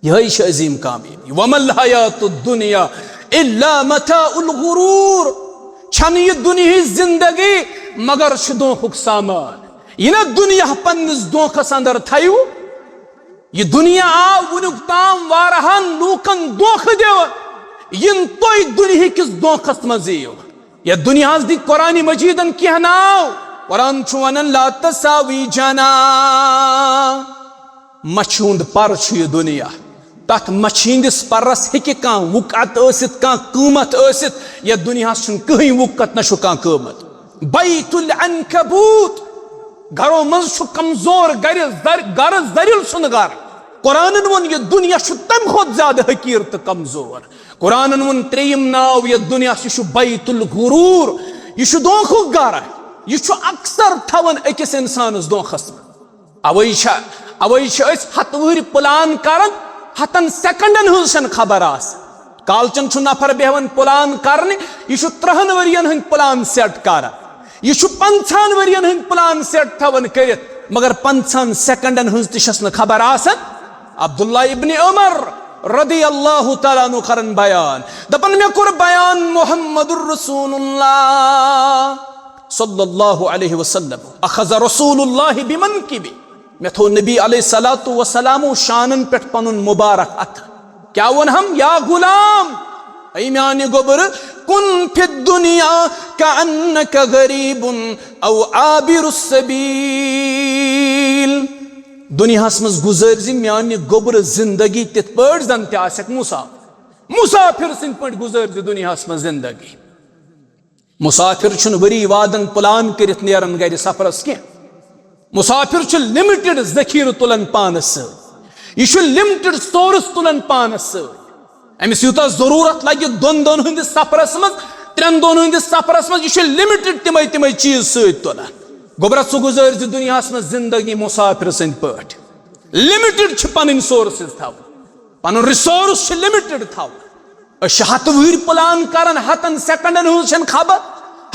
یہے چھِ عظیم کامیٲبی۔ وما الحیات الدنیا الا متاع الغرور۔ چھنہٕ یہِ دُنیہٕچ زندگی مگر چھُ دھوکھُک سامان۔ یہِ نہ دُنیا پننِس دھوکھس اندر تھٲیِو۔ یہِ دُنیا آو وُنیُک تام واریاہن لوٗکن دھوکھٕ دِوان۔ یِن تُہۍ دُنیہٕکِس دھوکھس منٛز یِیِو۔ یتھ دُنیاہس دِتۍ قرآن مجیدن کینٛہہ ناو۔ قرآن چھُ ونان، لا تساوی جناح مچھِ ہُنٛد پر چھُ یہِ دُنیا۔ تتھ مچھِ ہٕنٛدِس پرس ہیٚکہِ کانٛہہ وُکت ٲسِتھ، کانٛہہ قۭمتھ ٲسِتھ۔ یتھ دُنیاہس چھُنہٕ کٕہٕنۍ وُکت، نہ چھُ کانٛہہ قۭمتھ۔ بیت العنکبوت، گرو منٛز چھُ کمزور، گرِ زر-، گرٕ زٔریُل سُنٛد گرٕ۔ قرآنن ووٚن، یہِ دُنیا چھُ تمہِ کھۄتہٕ زیادٕ حقیٖر تہٕ کمزور۔ قرآنن ووٚن ترٛیٚیِم ناو یتھ دُنیاہس، یہِ چھُ بیت الغرور، یہِ چھُ دھوکھُک گرٕ۔ یہِ چھُ اکثر تھاوان أکِس انسانس دھوکھس منٛز۔ اوے چھا، اوے چھِ أسۍ ہتہٕ وُہٕرۍ پلان کران، ہتن سیکنڈن ہٕنٛز چھنہٕ خبر آسان۔ کالچن چھُ نفر بیہوان پلان کرنہِ، یہِ چھُ ترٕہن ؤرین ہٕنٛدۍ پلان سیٹ کران، یہِ چھُ پنژہن ؤرین ہٕنٛدۍ پلان سیٹ تھاوان کٔرِتھ، مگر پنژہن سیکنڈن ہٕنٛز تہِ چھس نہٕ خبر آسان۔ عبداللہ ابن عمر رضی اللہ تعالیٰ عنہ کران بیان، دپان، مےٚ کوٚر بیان محمد رسول اللہ صلی اللہ علیہ وسلم، اخذ رسول اللہ بمنکبی، مےٚ تھوٚو نبی علیہ الصلوۃ والسلام شانن پٮ۪ٹھ پنُن مبارک اتھٕ۔ کیٛاہ ووٚنہم؟ یا غلام، اے میانہِ گوٚبرٕ، کن فی الدنیا کأنک غریب او عابر السبیل۔ دُنیاہس منٛز گُزٲرۍ زِ میانہِ گوٚبرٕ زندگی تِتھ پٲٹھۍ زن تہِ آسکھ مسافر۔ مسافر سٕنٛدۍ پٲٹھۍ گُزٲرۍ زِ دُنیاہس منٛز زندگی۔ مسافر چھُنہٕ ؤری وادن پلان کٔرِتھ نیران گرِ سفرس کینٛہہ۔ مسافر چھُ لِمِٹِڈ ذخیرٕ تُلان پانس سۭتۍ۔ یہِ چھُ لِمِٹِڈ سورس تُلان پانس سۭتۍ۔ أمِس یوٗتاہ ضروٗرت لگہِ دۄن دۄہن ہٕنٛدِس سفرس منٛز، ترٛٮ۪ن دۄہن ہٕنٛدِس سفرس منٛز، یہِ چھُ لِمِٹِڈ تِمے تِمے چیٖز سۭتۍ تُلان۔ گوٚبرا، ژٕ گُزٲرۍ زِ دُنیاہس منٛز زندگی مسافر سٕنٛدۍ پٲٹھۍ۔ لِمِٹِڈ چھِ پنٕنۍ سورسز تھاوٕنۍ، پنُن رِسورس چھُ لِمِٹِڈ تھاوُن۔ أسۍ چھِ ہتہٕ وُہٕرۍ پلان کران، ہتن سیکنڈن ہٕنٛز چھنہٕ خبر۔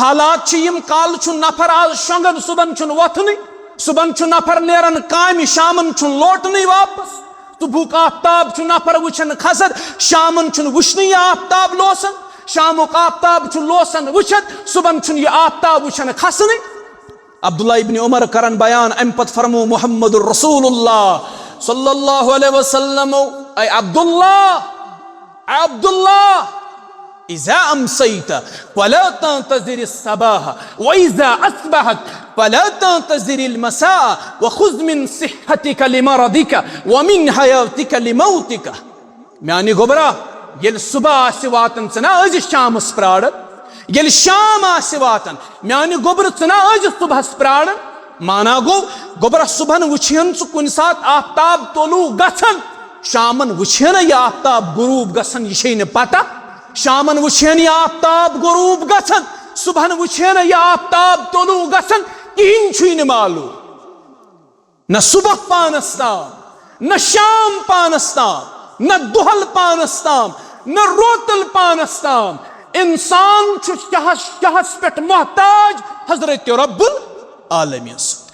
حالات چھِ یِم، کالہٕ چھُ نفر آز شۄنٛگان، صُبحن چھُنہٕ وۄتھنٕے، صُبحن چھُ نفر نیران کامہِ، شامن چھُنہٕ لوٹنٕے واپس۔ صُبحُک آفتاب چھُ نفر وٕچھان کھسان، شامن چھُنہٕ وٕچھنٕے یہِ آفتاب لوسان، شامُک آفتاب چھُ لوسان وٕچھان، صُبحن چھُنہٕ یہِ آفتاب وٕچھان کھسنٕے۔ عبداللہ ابن عمر کرن بیان، امہِ پتہٕ فرمو محمد رسول اللہ صلی اللہ علیہ وسلم، اے عبداللہ، عبداللہ، اذا امسیت فلا تنتظر الصباح، واذا اصبحت فلا تنتظر المساء، وخذ من صحتك لمرضك، ومن حياتك لموتك۔ میانہِ گوٚبرا، ییٚلہِ صبح آسہِ واتان، ژٕ نا ٲزِ شامس پراران۔ ییٚلہِ شام آسہِ واتان، میانہِ گوٚبرٕ، ژٕ نا ٲزِ صبحس پراران۔ مانا گوٚو، گوٚبرا، صبحن وٕچھِہن ژٕ کُنہِ ساتہٕ آفتاب طلوع گژھان، شامن وٕچھِہن یہِ آفتاب غروب گژھان، یہِ چھے نہٕ پتہ۔ شامن وٕچھِہن یہِ آفتاب غروب گژھان، صبحن وٕچھِہن یہِ آفتاب طلوع گژھان، کِہیٖنۍ چھُے نہٕ معلوم۔ نہ صبح پانس تام، نہ شام پانس تام، نہ دۄہل پانس تام، نہ روتل پانس تام۔ انسان چھُ شہس، شہس پٮ۪ٹھ محتاج حضرت رب العالمین سُنٛد۔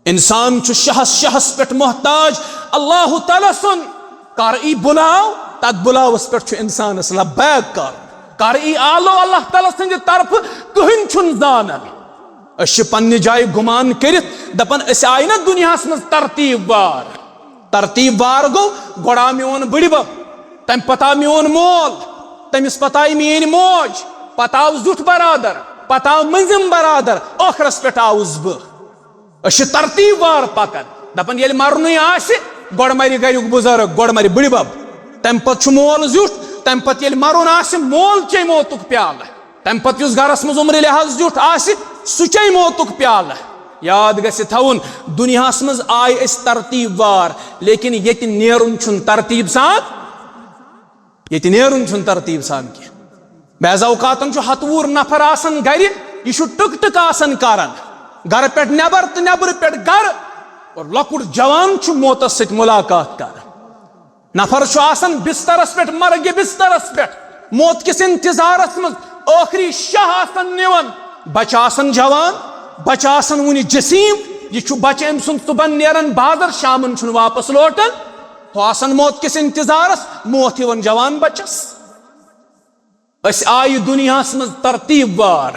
انسان چھُ شہس، شہس پٮ۪ٹھ محتاج اللہ تعالیٰ سُنٛد۔ کر ای بُلاو، تتھ بُلاوس پٮ۪ٹھ چھُ انسانس لبیک کرُن۔ کر ای آلو اللہ تعالیٰ سٕنٛدِ طرفہٕ، کٕہٕنۍ چھُنہٕ زانان۔ أسۍ چھِ پننہِ جایہِ گُمان کٔرِتھ دپان، أسۍ آیہِ نہ دُنیاہس منٛز ترتیٖب وار۔ ترتیٖب وار گوٚو، گۄڈٕ آو میون بٕڈِبب، تمہِ پتہٕ آو میون مول، تٔمِس پتہٕ آیہِ میٲنۍ موج، پتہٕ آو زیُٹھ برادر، پتہٕ آو مٔنٛزِم برادر، ٲخرس پٮ۪ٹھ آوُس بہٕ۔ أسۍ چھِ ترتیٖب وار پکان، دپان، ییٚلہِ مرنُے آسہِ، گۄڈٕ مرِ گریُک بُزرگ، گۄڈٕ مرِ بٕڈِبب، تمہِ پتہٕ چھُ مول زیُٹھ، تمہِ پتہٕ ییٚلہِ مرُن آسہِ، مول چیٚیہِ موتُک پیالہٕ۔ تمہِ پتہٕ یُس گرس منٛز عمرِ لحاظ زیُٹھ آسہِ، سُہ چیٚیہِ موتُک پیالہٕ۔ یاد گژھِ تھاوُن، دُنیاہس منٛز آے أسۍ ترتیٖب وار، لیکن ییٚتہِ نیرُن چھُنہٕ ترتیٖب سان، ییٚتہِ نیرُن چھُنہٕ ترتیٖب سان کینٛہہ۔ بعض اوقاتن چھُ ہتہٕ وُہُر نفر آسان گرِ، یہِ چھُ ٹٕک ٹٕک آسان کران، گرٕ پٮ۪ٹھ نٮ۪بر تہٕ نٮ۪برٕ پٮ۪ٹھ گرٕ، اور لۄکُٹ جوان چھُ موتس سۭتۍ ملاقات کران۔ نفر چھُ آسان بسترس پٮ۪ٹھ، مرگہِ بسترس پٮ۪ٹھ، موت کِس انتظارس منٛز ٲخری شاہ آسان نِوان۔ بچہٕ آسان جوان، بچہٕ آسان وُنہِ جسیٖم۔ یہِ چھُ بچہٕ أمۍ سُنٛد صُبحن نیران بازر، شامن چھُنہٕ واپس لوٹان۔ ہُہ آسان موت کِس انتظارس، موت یِوان جوان بچس۔ أسۍ آیہِ دُنیاہس منٛز ترتیٖب وار،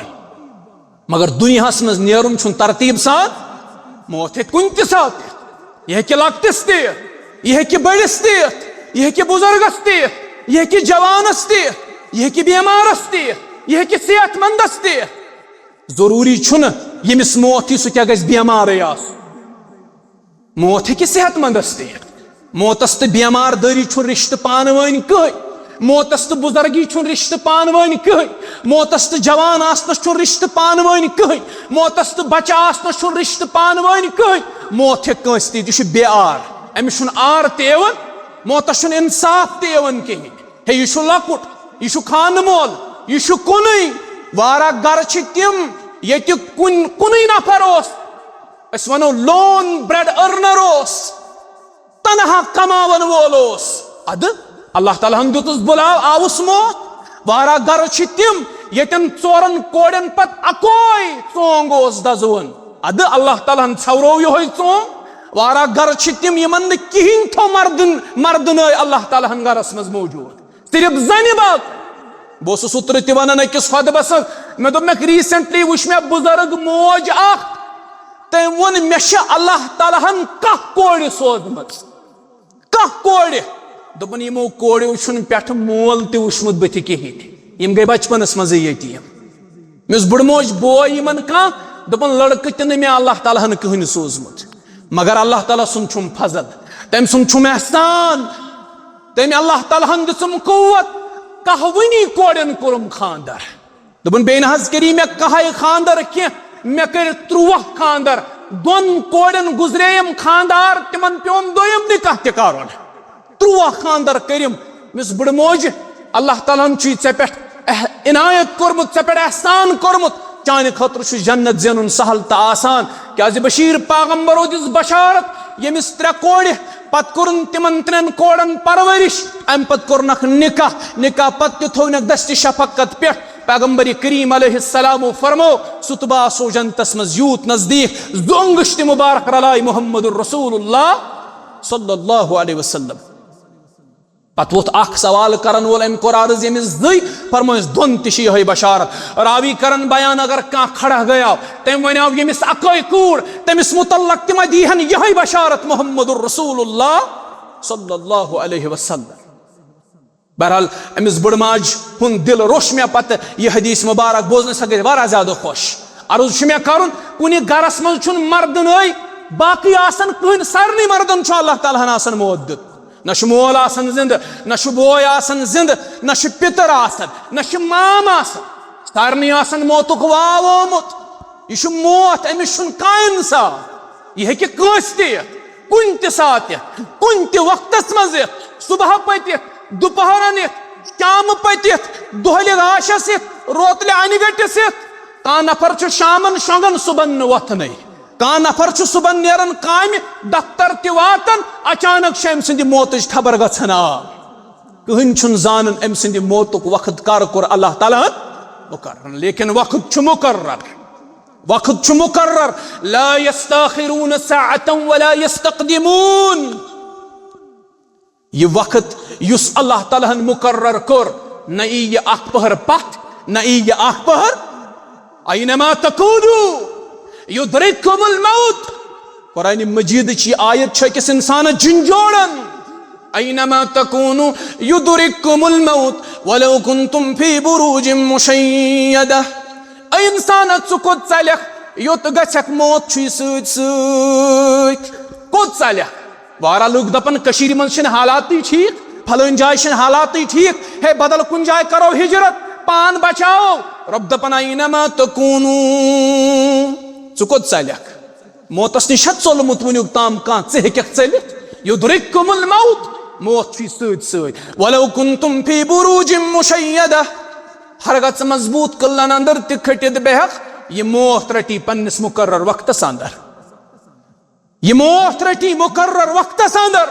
مگر دُنیاہس منٛز نیرُن چھُنہٕ ترتیٖب سان۔ موت ہیٚکہِ کُنہِ تہِ ساتہٕ یِتھ۔ یہِ ہیٚکہِ لۄکٹِس تہِ یِتھ، یہِ ہیٚکہِ بٔڑِس تہِ یِتھ، یہِ ہیٚکہِ بُزرگس تہِ یِتھ، یہِ ہیٚکہِ جوانس تہِ یِتھ، یہِ ہیٚکہِ بٮ۪مارس تہِ یِتھ، یہِ ہیٚکہِ صحت مندس تہِ یِتھ۔ ضروٗری چھُنہٕ ییٚمِس موت یی سُہ کیٛاہ گژھِ بٮ۪مارٕے آسُن۔ موت ہیٚکہِ صحت مندس تہِ یِتھ۔ موتس تہٕ بٮ۪مار دٲری چھُنہٕ رشتہٕ پانہٕ وٲنۍ کٕہٕنۍ۔ موتس تہٕ بُزرگی چھُنہٕ رشتہٕ پانہٕ وٲنۍ کٕہٕنۍ۔ موتس تہٕ جوان آسنس چھُنہٕ رشتہٕ پانہٕ وٲنۍ کٕہٕنۍ۔ موتس تہٕ بچہٕ آسنس چھُنہٕ رشتہٕ پانہٕ وٲنۍ کٕہٕنۍ۔ موت ہیٚکہِ کٲنٛسہِ تہِ یِتھ، یہِ چھُ بے عار۔ أمِس چھُنہٕ عار تہِ یِوان، موتس چھُنہٕ انصاف تہِ یِوان کِہیٖنۍ۔ ہے، یہِ چھُ لۄکُٹ، یہِ چھُ خانہٕ مول، یہِ چھُ کُنُے۔ واریاہ گرٕ چھِ تِم، ییٚتہِ کُن-، کُنُے نفر اوس، أسۍ وَنو lone bread earner اوس، تنہا کماون وول اوس۔ ادٕ اللہ تعالیٰ ہن دیُتُس بُلاو، آوُس موت۔ واریاہ گرٕ چھِ تِم، ییٚتٮ۪ن ژورن کورٮ۪ن پتہٕ اکوے ژونگ اوس دزوُن۔ ادٕ اللہ تعالیٰ ہن ژھٮ۪ورو یِہوٚے ژونگ۔ واریاہ گرٕ چھِ تِم، یِمن نہٕ کِہیٖنۍ تھوٚو مردن، مردنٲے اللہ تعالیٰ ہن گرس منٛز موجود۔ صرف زنہِ باقٕے۔ بہٕ اوسُس اوترٕ تہِ ونان أکِس خۄطبس منٛز، مےٚ دوٚپ، مےٚ recently وٕچھ مےٚ بُزرگ موج اکھ، تٔمۍ ووٚن، مےٚ چھِ اللہ تعالیٰ ہن کاہ کورِ سوزمٕژ، کاہ کورِ۔ دوٚپُن، یِمو کوریو چھُنہٕ پٮ۪ٹھٕ مول تہِ وٕچھمُت بٕتھِ کِہیٖنۍ، یِم گٔے بچپنس منٛزٕے یتیٖم۔ مےٚ اوس بٕڑٕ موج بوے یِمن کانٛہہ، دوٚپُن، لڑکہٕ تہِ نہٕ مےٚ اللہ تعالیٰ ہن کٕہٕنۍ سوٗزمُت، مگر اللہ تعالیٰ سُنٛد چھُم فضل، تٔمۍ سُنٛد چھُم احسان۔ تٔمۍ اللہ تعالیٰ ہن دِژٕم قوت، کاہوٕنی کورٮ۪ن کوٚرُم خانٛدر۔ دوٚپُن، بیٚیہِ نہ حظ کٔری مےٚ کاہے خانٛدر کینٛہہ، مےٚ کٔرۍ تُرٛواہ خانٛدر۔ دۄن کورٮ۪ن گُزرییَم خانٛدار، تِمن پیوٚم دوٚیِم نکاح تہِ کرُن۔ تُرٛواہ خانٛدر کٔرِم۔ مےٚ اوس بٕڑٕ موج، اللہ تعالیٰ ہن چھُے ژےٚ پٮ۪ٹھ اح-، عنایت کوٚرمُت، ژےٚ پٮ۪ٹھ احسان کوٚرمُت، چانہِ خٲطرٕ چھُ جنت زینُن سہل تہٕ آسان۔ کیازِ بشیٖر پیغمبرو دِژ بشارت، ییٚمِس ترٛےٚ کورِ، پتہٕ کوٚرُن تِمن ترٛٮ۪ن کورٮ۪ن پرورش، امہِ پتہٕ کوٚرنکھ نکاح، نکاح پتہٕ تہِ تھوونکھ دستِ شفقت پٮ۪ٹھ۔ پیغمبر کریم علیہ السلامو فرمو، سُہ تہٕ بہٕ آسو جنتس منٛز یوٗت نزدیٖک، زٕ انگشتہِ مبارک رلایہِ محمد رسول اللہ صلی اللہ علیہ وسلم۔ پتہٕ ووٚتھ اکھ سوال کرن وول، أمۍ کوٚر عرض، ییٚمِس زٕے، فرمٲیِس، دۄن تہِ چھِ یِہوٚے بشارت۔ راوی کرن بیان، اگر کانٛہہ کھڑا گٔیاو، تٔمۍ ونیاو، ییٚمِس اکٲے کوٗر، تٔمِس متعلق تہِ ما دی ہن یِہوٚے بشارت محمد رسول اللہ صلی اللہ علیہ وسلم۔ بہرحال، أمِس بٕڑٕ ماجہِ ہُنٛد دِل روٚش مےٚ پتہٕ یہِ حدیث مبارک بوزنہٕ، سۄ گٔے واریاہ زیادٕ خۄش۔ عرض چھُ مےٚ کرُن، کُنہِ گرس منٛز چھُنہٕ مردنٕے باقٕے آسان کٕہٕنۍ، سارنٕے مردن چھُ اللہ تعالیٰ ہن آسان موت دیُت۔ نہ چھُ مول آسان زِندٕ، نہ چھُ بوے آسان زِندٕ، نہ چھُ پِتٕر آسان، نہ چھُ مام آسان۔ سارنٕے آسان موتُک واو آمُت۔ یہِ چھُ موت، أمِس چھُنہٕ کانٛہہ اِنصاف۔ یہِ ہیٚکہِ کٲنٛسہِ تہِ یِتھ، کُنہِ تہِ ساتہٕ یِتھ، کُنہِ تہِ وقتس منٛز یِتھ، صبح پٔتِتھ، دُپہرن یِتھ، شامہٕ پٔتِتھ، دۄہلہِ راشس یِتھ، روتلہِ انہِ گٔٹِس یِتھ۔ کانٛہہ نفر چھُ شامن شۄنٛگان، صبحن نہٕ وۄتھنٕے۔ کانٛہہ نفر چھُ صبحن نیران کامہِ، دفتر تہِ واتان، اچانک چھِ أمۍ سٕنٛدِ موتٕچ خبر گژھان۔ آ، کٕہٕنۍ چھُنہٕ زانان أمۍ سٕنٛدِ موتُک وقت کر کوٚر اللہ تعالیٰ ہن مقرر، لیکن وقت چھُ مقرر، وقت چھُ مقرر۔ لا يستأخرون ساعة ولا يستقدمون۔ یہِ وقت یُس اللہ تعالیٰ ہن مقرر کوٚر، نہ یی یہِ اکھ پہر پتھ، نہ یی یہِ اکھ پہر۔ اینما تکونوا یدرککم الموت۔ قرآن مجیدٕچ یہِ آیت چھِ أکِس انسانس جِنجوڑان۔ اینما تکونوا یدرککم الموت ولو کنتم فی بروج مشیدہ۔ اے انسانا، ژٕ کوٚت ژلکھ؟ یوٚت گژھکھ، موت چھُے سۭتۍ سۭتۍ۔ کوٚت ژلکھ؟ واریاہ لُکھ دپان، کٔشیٖرِ منٛز چھِنہٕ حالاتٕے ٹھیٖک، پھلٲنۍ جایہِ چھِنہٕ حالاتٕے ٹھیٖک، ہے، بدل کُنہِ جایہِ کرو ہجرت، پان بچاوو۔ رۄب دپان، اینما تکونوا، ژٕ کوٚت ژلکھ؟ موتس نِش چھا ژوٚلمُت وُنیُک تام کانٛہہ؟ ژٕ ہیٚککھ ژٔلِتھ؟ یدرککم الموت، موت چھُے سۭتۍ سۭتۍ۔ ولو کنتم فی بروج مشیدہ، ہرگاہ ژٕ مضبوٗط قلعن اندر تہِ کھٔٹِتھ بیہکھ، یہِ موت رٹی پننِس مقرر وقتس اندر۔ یہِ موت رٹی مقرر وقتس اندر،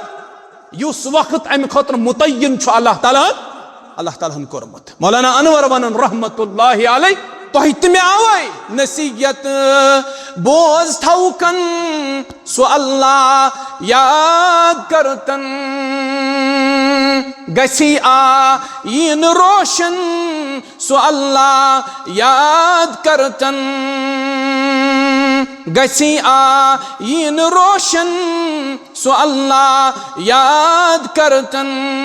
یُس وقت امہِ خٲطرٕ متعین چھُ اللہ تعالیٰ ہن۔ اللہ تعالیٰ ہن کوٚرمُت۔ مولانا انور ونان رحمت اللہ علیہ، تۄہہِ تہِ مےٚ آوے نصیحت، بوز تھوکن سُہ اللہ یاد کرتن، گژھی آیین روشن سُہ اللہ یاد کرتن، گژھی آیین روشن سُہ اللہ یاد کرتن۔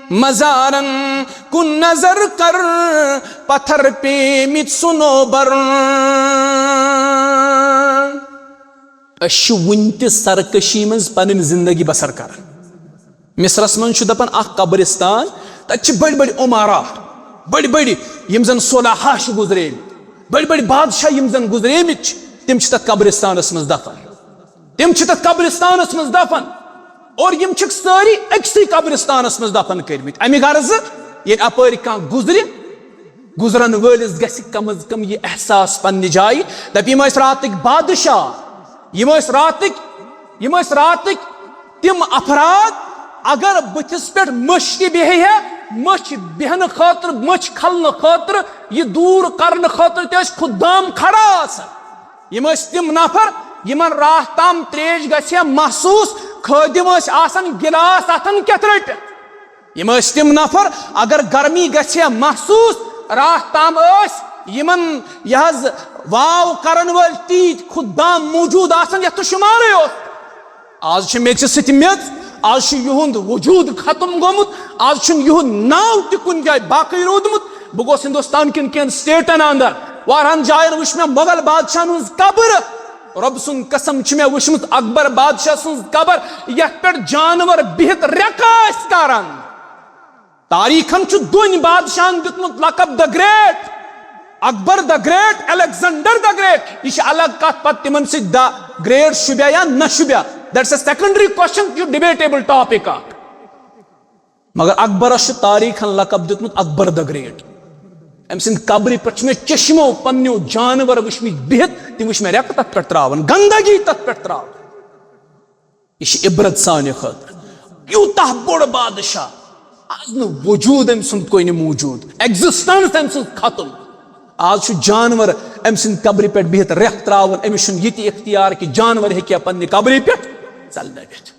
مزارن کُن نظر کر، پتھر پیمٕتۍ صنوبر۔ أسۍ چھِ وُنہِ تہِ سرکشی منٛز پنٕنۍ زندگی بسر کران۔ مصرس منٛز چھُ دپان اکھ قبرستان، تتہِ چھِ بٔڑۍ بٔڑۍ عمارا، بٔڑۍ بٔڑۍ یِم زن صلحاء چھِ گُزریمٕتۍ، بٔڑۍ بٔڑۍ بادشاہ یِم زن گُزریمٕتۍ چھِ، تِم چھِ تتھ قبرستانس منٛز دفن۔ تِم چھِ تتھ قبرستانس منٛز دفن۔ اور یِم چھِکھ سٲری أکسٕے قبرستانس منٛز دفن کٔرمٕتۍ۔ امہِ غرضہٕ ییٚلہِ اپٲرۍ کانٛہہ گُزرِ، گُزرن وٲلِس گژھِ کم از کم یہِ احساس پننہِ جایہِ، دپہِ، یِم ٲسۍ راتٕکۍ بادشاہ، یِم ٲسۍ راتٕکۍ، یِم ٲسۍ راتٕکۍ تِم افراد، اگر بٕتھِس پٮ۪ٹھ مٔچھ تہِ بیٚہہِ ہے، مٔچھ بیٚہنہٕ خٲطرٕ، مٔچھ کھلنہٕ خٲطرٕ، یہِ دوٗر کرنہٕ خٲطرٕ تہِ ٲسۍ خدام کھڑا آسان۔ یِم ٲسۍ تِم نفر، یِمن راتھ تام تریش گژھِ ہے محسوس، خٲدِم ٲسۍ آسان گلاس اتھن کٮ۪تھ رٔٹِتھ۔ یِم ٲسۍ تِم نفر، اگر گرمی گژھِ ہے محسوس، راتھ تام ٲسۍ یِمن یہِ حظ واو کرن وٲلۍ تیٖتۍ خدام موجود آسان یتھ نہٕ شُمارٕے اوس۔ آز چھِ میٚژِ سۭتۍ میٚژ، آز چھُ یِہُنٛد وجود ختم گوٚمُت، آز چھُنہٕ یِہُنٛد ناو تہِ کُنہِ جایہِ باقٕے روٗدمُت۔ بہٕ گوس ہندوستان کٮ۪ن کینٛہن سٹیٹن اندر، واریاہن جاین وٕچھ مےٚ مغل بادشاہن ہٕنٛز قبر۔ رۄب سُنٛد قسم، چھِ مےٚ وٕچھمٕژ اکبر بادشاہ سٕنٛز قبر، یتھ پٮ۪ٹھ جانور بِہِتھ ریٚکہٕ ٲسۍ کران۔ تاریخن چھُ دۄن بادشاہن دیُتمُت لقب the great، Akbar the great، Alexander the great۔ یہِ چھِ الگ کتھ، پتہٕ تِمن سۭتۍ the great شوٗبیا یا نہ شوٗبیا، that's a secondary question، یہِ چھُ debatable topic اکھ۔ مگر اکبرس چھُ تاریخن لقب دیُتمُت اکبر the great۔ أمۍ سٕنٛدِ قبرِ پٮ۪ٹھ چھُ مےٚ چشمو پننیو جانور وٕچھمٕتۍ بِہِتھ، تِم وٕچھ مےٚ ریٚکہٕ تتھ پٮ۪ٹھ تراوان، گندگی تتھ پٮ۪ٹھ تراوان۔ یہِ چھِ عبرت سانہِ خٲطرٕ۔ یوٗتاہ بوٚڑ بادشاہ، آز نہٕ وجوٗد أمۍ سُنٛد کُنہِ موٗجوٗد، existence أمۍ سٕنٛز ختم۔ آز چھُ جانور أمۍ سٕنٛدِ قبرِ پٮ۪ٹھ بِہِتھ ریٚکھ تراوان، أمِس چھُنہٕ یہِ تہِ اختیار کہِ جانور ہیٚکہِ ہا پننہِ قبرِ پٮ۪ٹھ ژلنٲوِتھ۔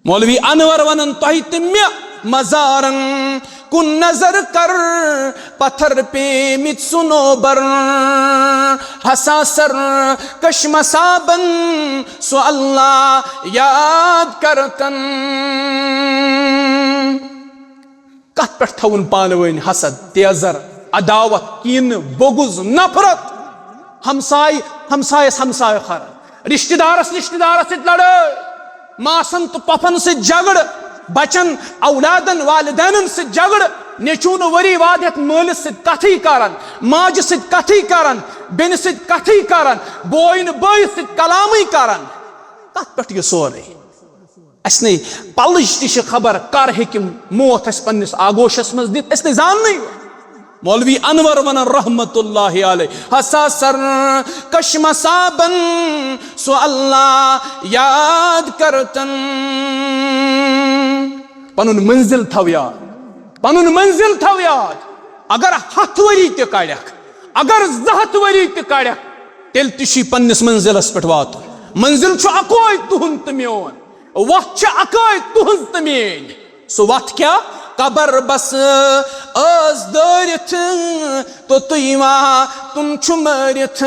مولوی انور ونان تۄہہِ تہٕ مےٚ، مزارن کُن نظر کر، پتھر پیمٕتۍ صنوبر، حساسر کشمسابن سُہ اللہ یاد کرتن۔ کتھ پٮ۪ٹھ تھاوُن پانہٕ ؤنۍ حسد، تیزر، عداوت، کینہٕ، بغض، نفرت؟ ہمساے ہمسایس ہمسایہِ خر، رشتہ دارس رشتہ دارس سۭتۍ لڑٲے، ماسن تہٕ پۄپھن سۭتۍ جھگڑٕ، بچن اولادن والدینن سۭتۍ جھگڑٕ، نیٚچوٗ نہٕ ؤری واد ہٮ۪تھ مٲلِس سۭتۍ کتھٕے کران، ماجہِ سۭتۍ کتھٕے کران، بیٚنہِ سۭتۍ کتھٕے کران، بوے نہٕ بٲیِس سۭتۍ کلامٕے کران۔ کتھ پٮ۪ٹھ یہِ سورُے؟ اسہِ نے پلٕج تہِ چھِ خبر کر ہیٚکہِ موت اسہِ پننِس آغوشس منٛز دِتھ، اسہِ نے زاننٕے۔ مولوی انور ونان رحمت اللہ علیہ، حساسر کشمسابن سُہ اللہ یاد کرتن۔ پنُن منزل تھاو یاد، پنُن منزل تھاو یاد۔ اگر ہتھ ؤری تہِ کڑکھ، اگر زٕ ہتھ ؤری تہِ کڑکھ، تیٚلہِ تہِ چھُے پننِس منزلس پٮ۪ٹھ واتُن۔ منزل چھُ اکوے تُہُنٛد تہٕ میون، وتھ چھِ اکٲے تُہٕنٛز تہٕ میٲنۍ۔ سُہ وتھ کیٛاہ؟ قبر بس ٲس دٲرِتھ، توٚتُے واتُن چھُ مٲرِتھ۔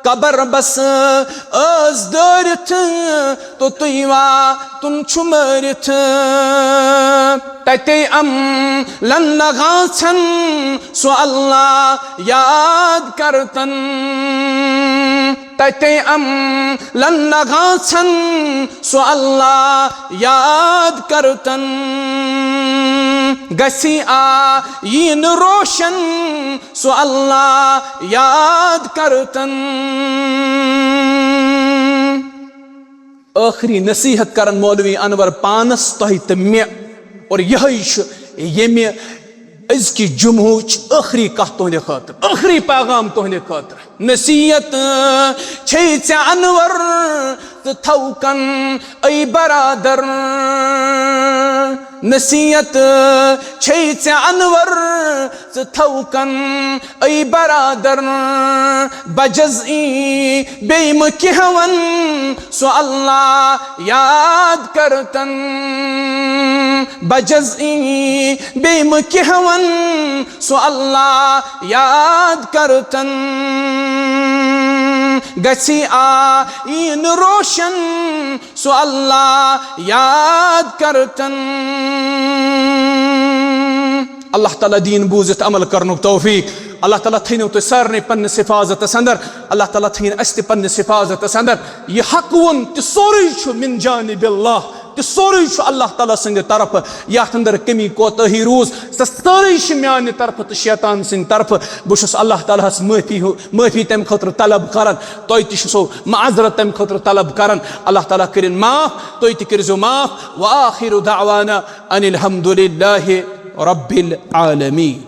قبر بس ٲس دٲرِتھ، توٚتُے واتُن چھُ مٲرِتھ۔ تتے عملن لگان ژھن سُہ اللہ یاد کرتن۔ تتے عملن لگان ژھن سُہ اللہ یاد کرتن۔ گژھی آیین روشن سُہ اللہ یاد کرتن۔ ٲخری نصیحت کرن مولوی انور پانس، تۄہہِ تہٕ مےٚ۔ اور یہے چھُ ییٚمہِ أزکہِ جمعہٕچ ٲخری کتھ تُہنٛدِ خٲطرٕ، ٲخری پیغام تُہنٛدِ خٲطرٕ۔ نصیحت چھے ژےٚ انور تہٕ تھوکن اے برادر۔ نصیحت چھے ژےٚ انور، ژٕ تھوکن اے برادر، بجز ای بیٚیہِ مہٕ کینٛہہ ون، سُہ اللہ یاد کرتن۔ بجز ای بیٚیہِ مہٕ کینٛہہ ون، سُہ اللہ یاد کرتن۔ گژھی آیٖن روشن، سُہ اللہ یاد کرتن۔ اللہ تعالیٰ دین بوٗزِتھ عمل کرنُک توفیق۔ اللہ تعالیٰ تھٲینو تُہۍ سارنٕے پننِس حفاظتس اندر۔ اللہ تعالیٰ تھٲیِن اسہِ تہِ پننِس حفاظتس اندر۔ یہِ حق ووٚن تہِ سورُے چھُ من جانب اللہ، تہِ سورُے چھُ اللہ تعالیٰ سٕنٛدِ طرفہٕ۔ یتھ اندر کمی کوتٲہی روٗز، سۄ سٲرٕے چھِ میانہِ طرفہٕ تہٕ شیطان سٕنٛدِ طرفہٕ۔ بہٕ چھُس اللہ تعالیٰ ہس معٲفی ہُہ-، معٲفی تمہِ خٲطرٕ طلب کران، تۄہہِ تہِ چھُسو معذرت تمہِ خٲطرٕ طلب کران۔ اللہ تعالیٰ کٔرِن معاف، تُہۍ تہِ کٔرۍزیو معاف۔ وآخر دعوانا ان الحمد للہ رب العالمین۔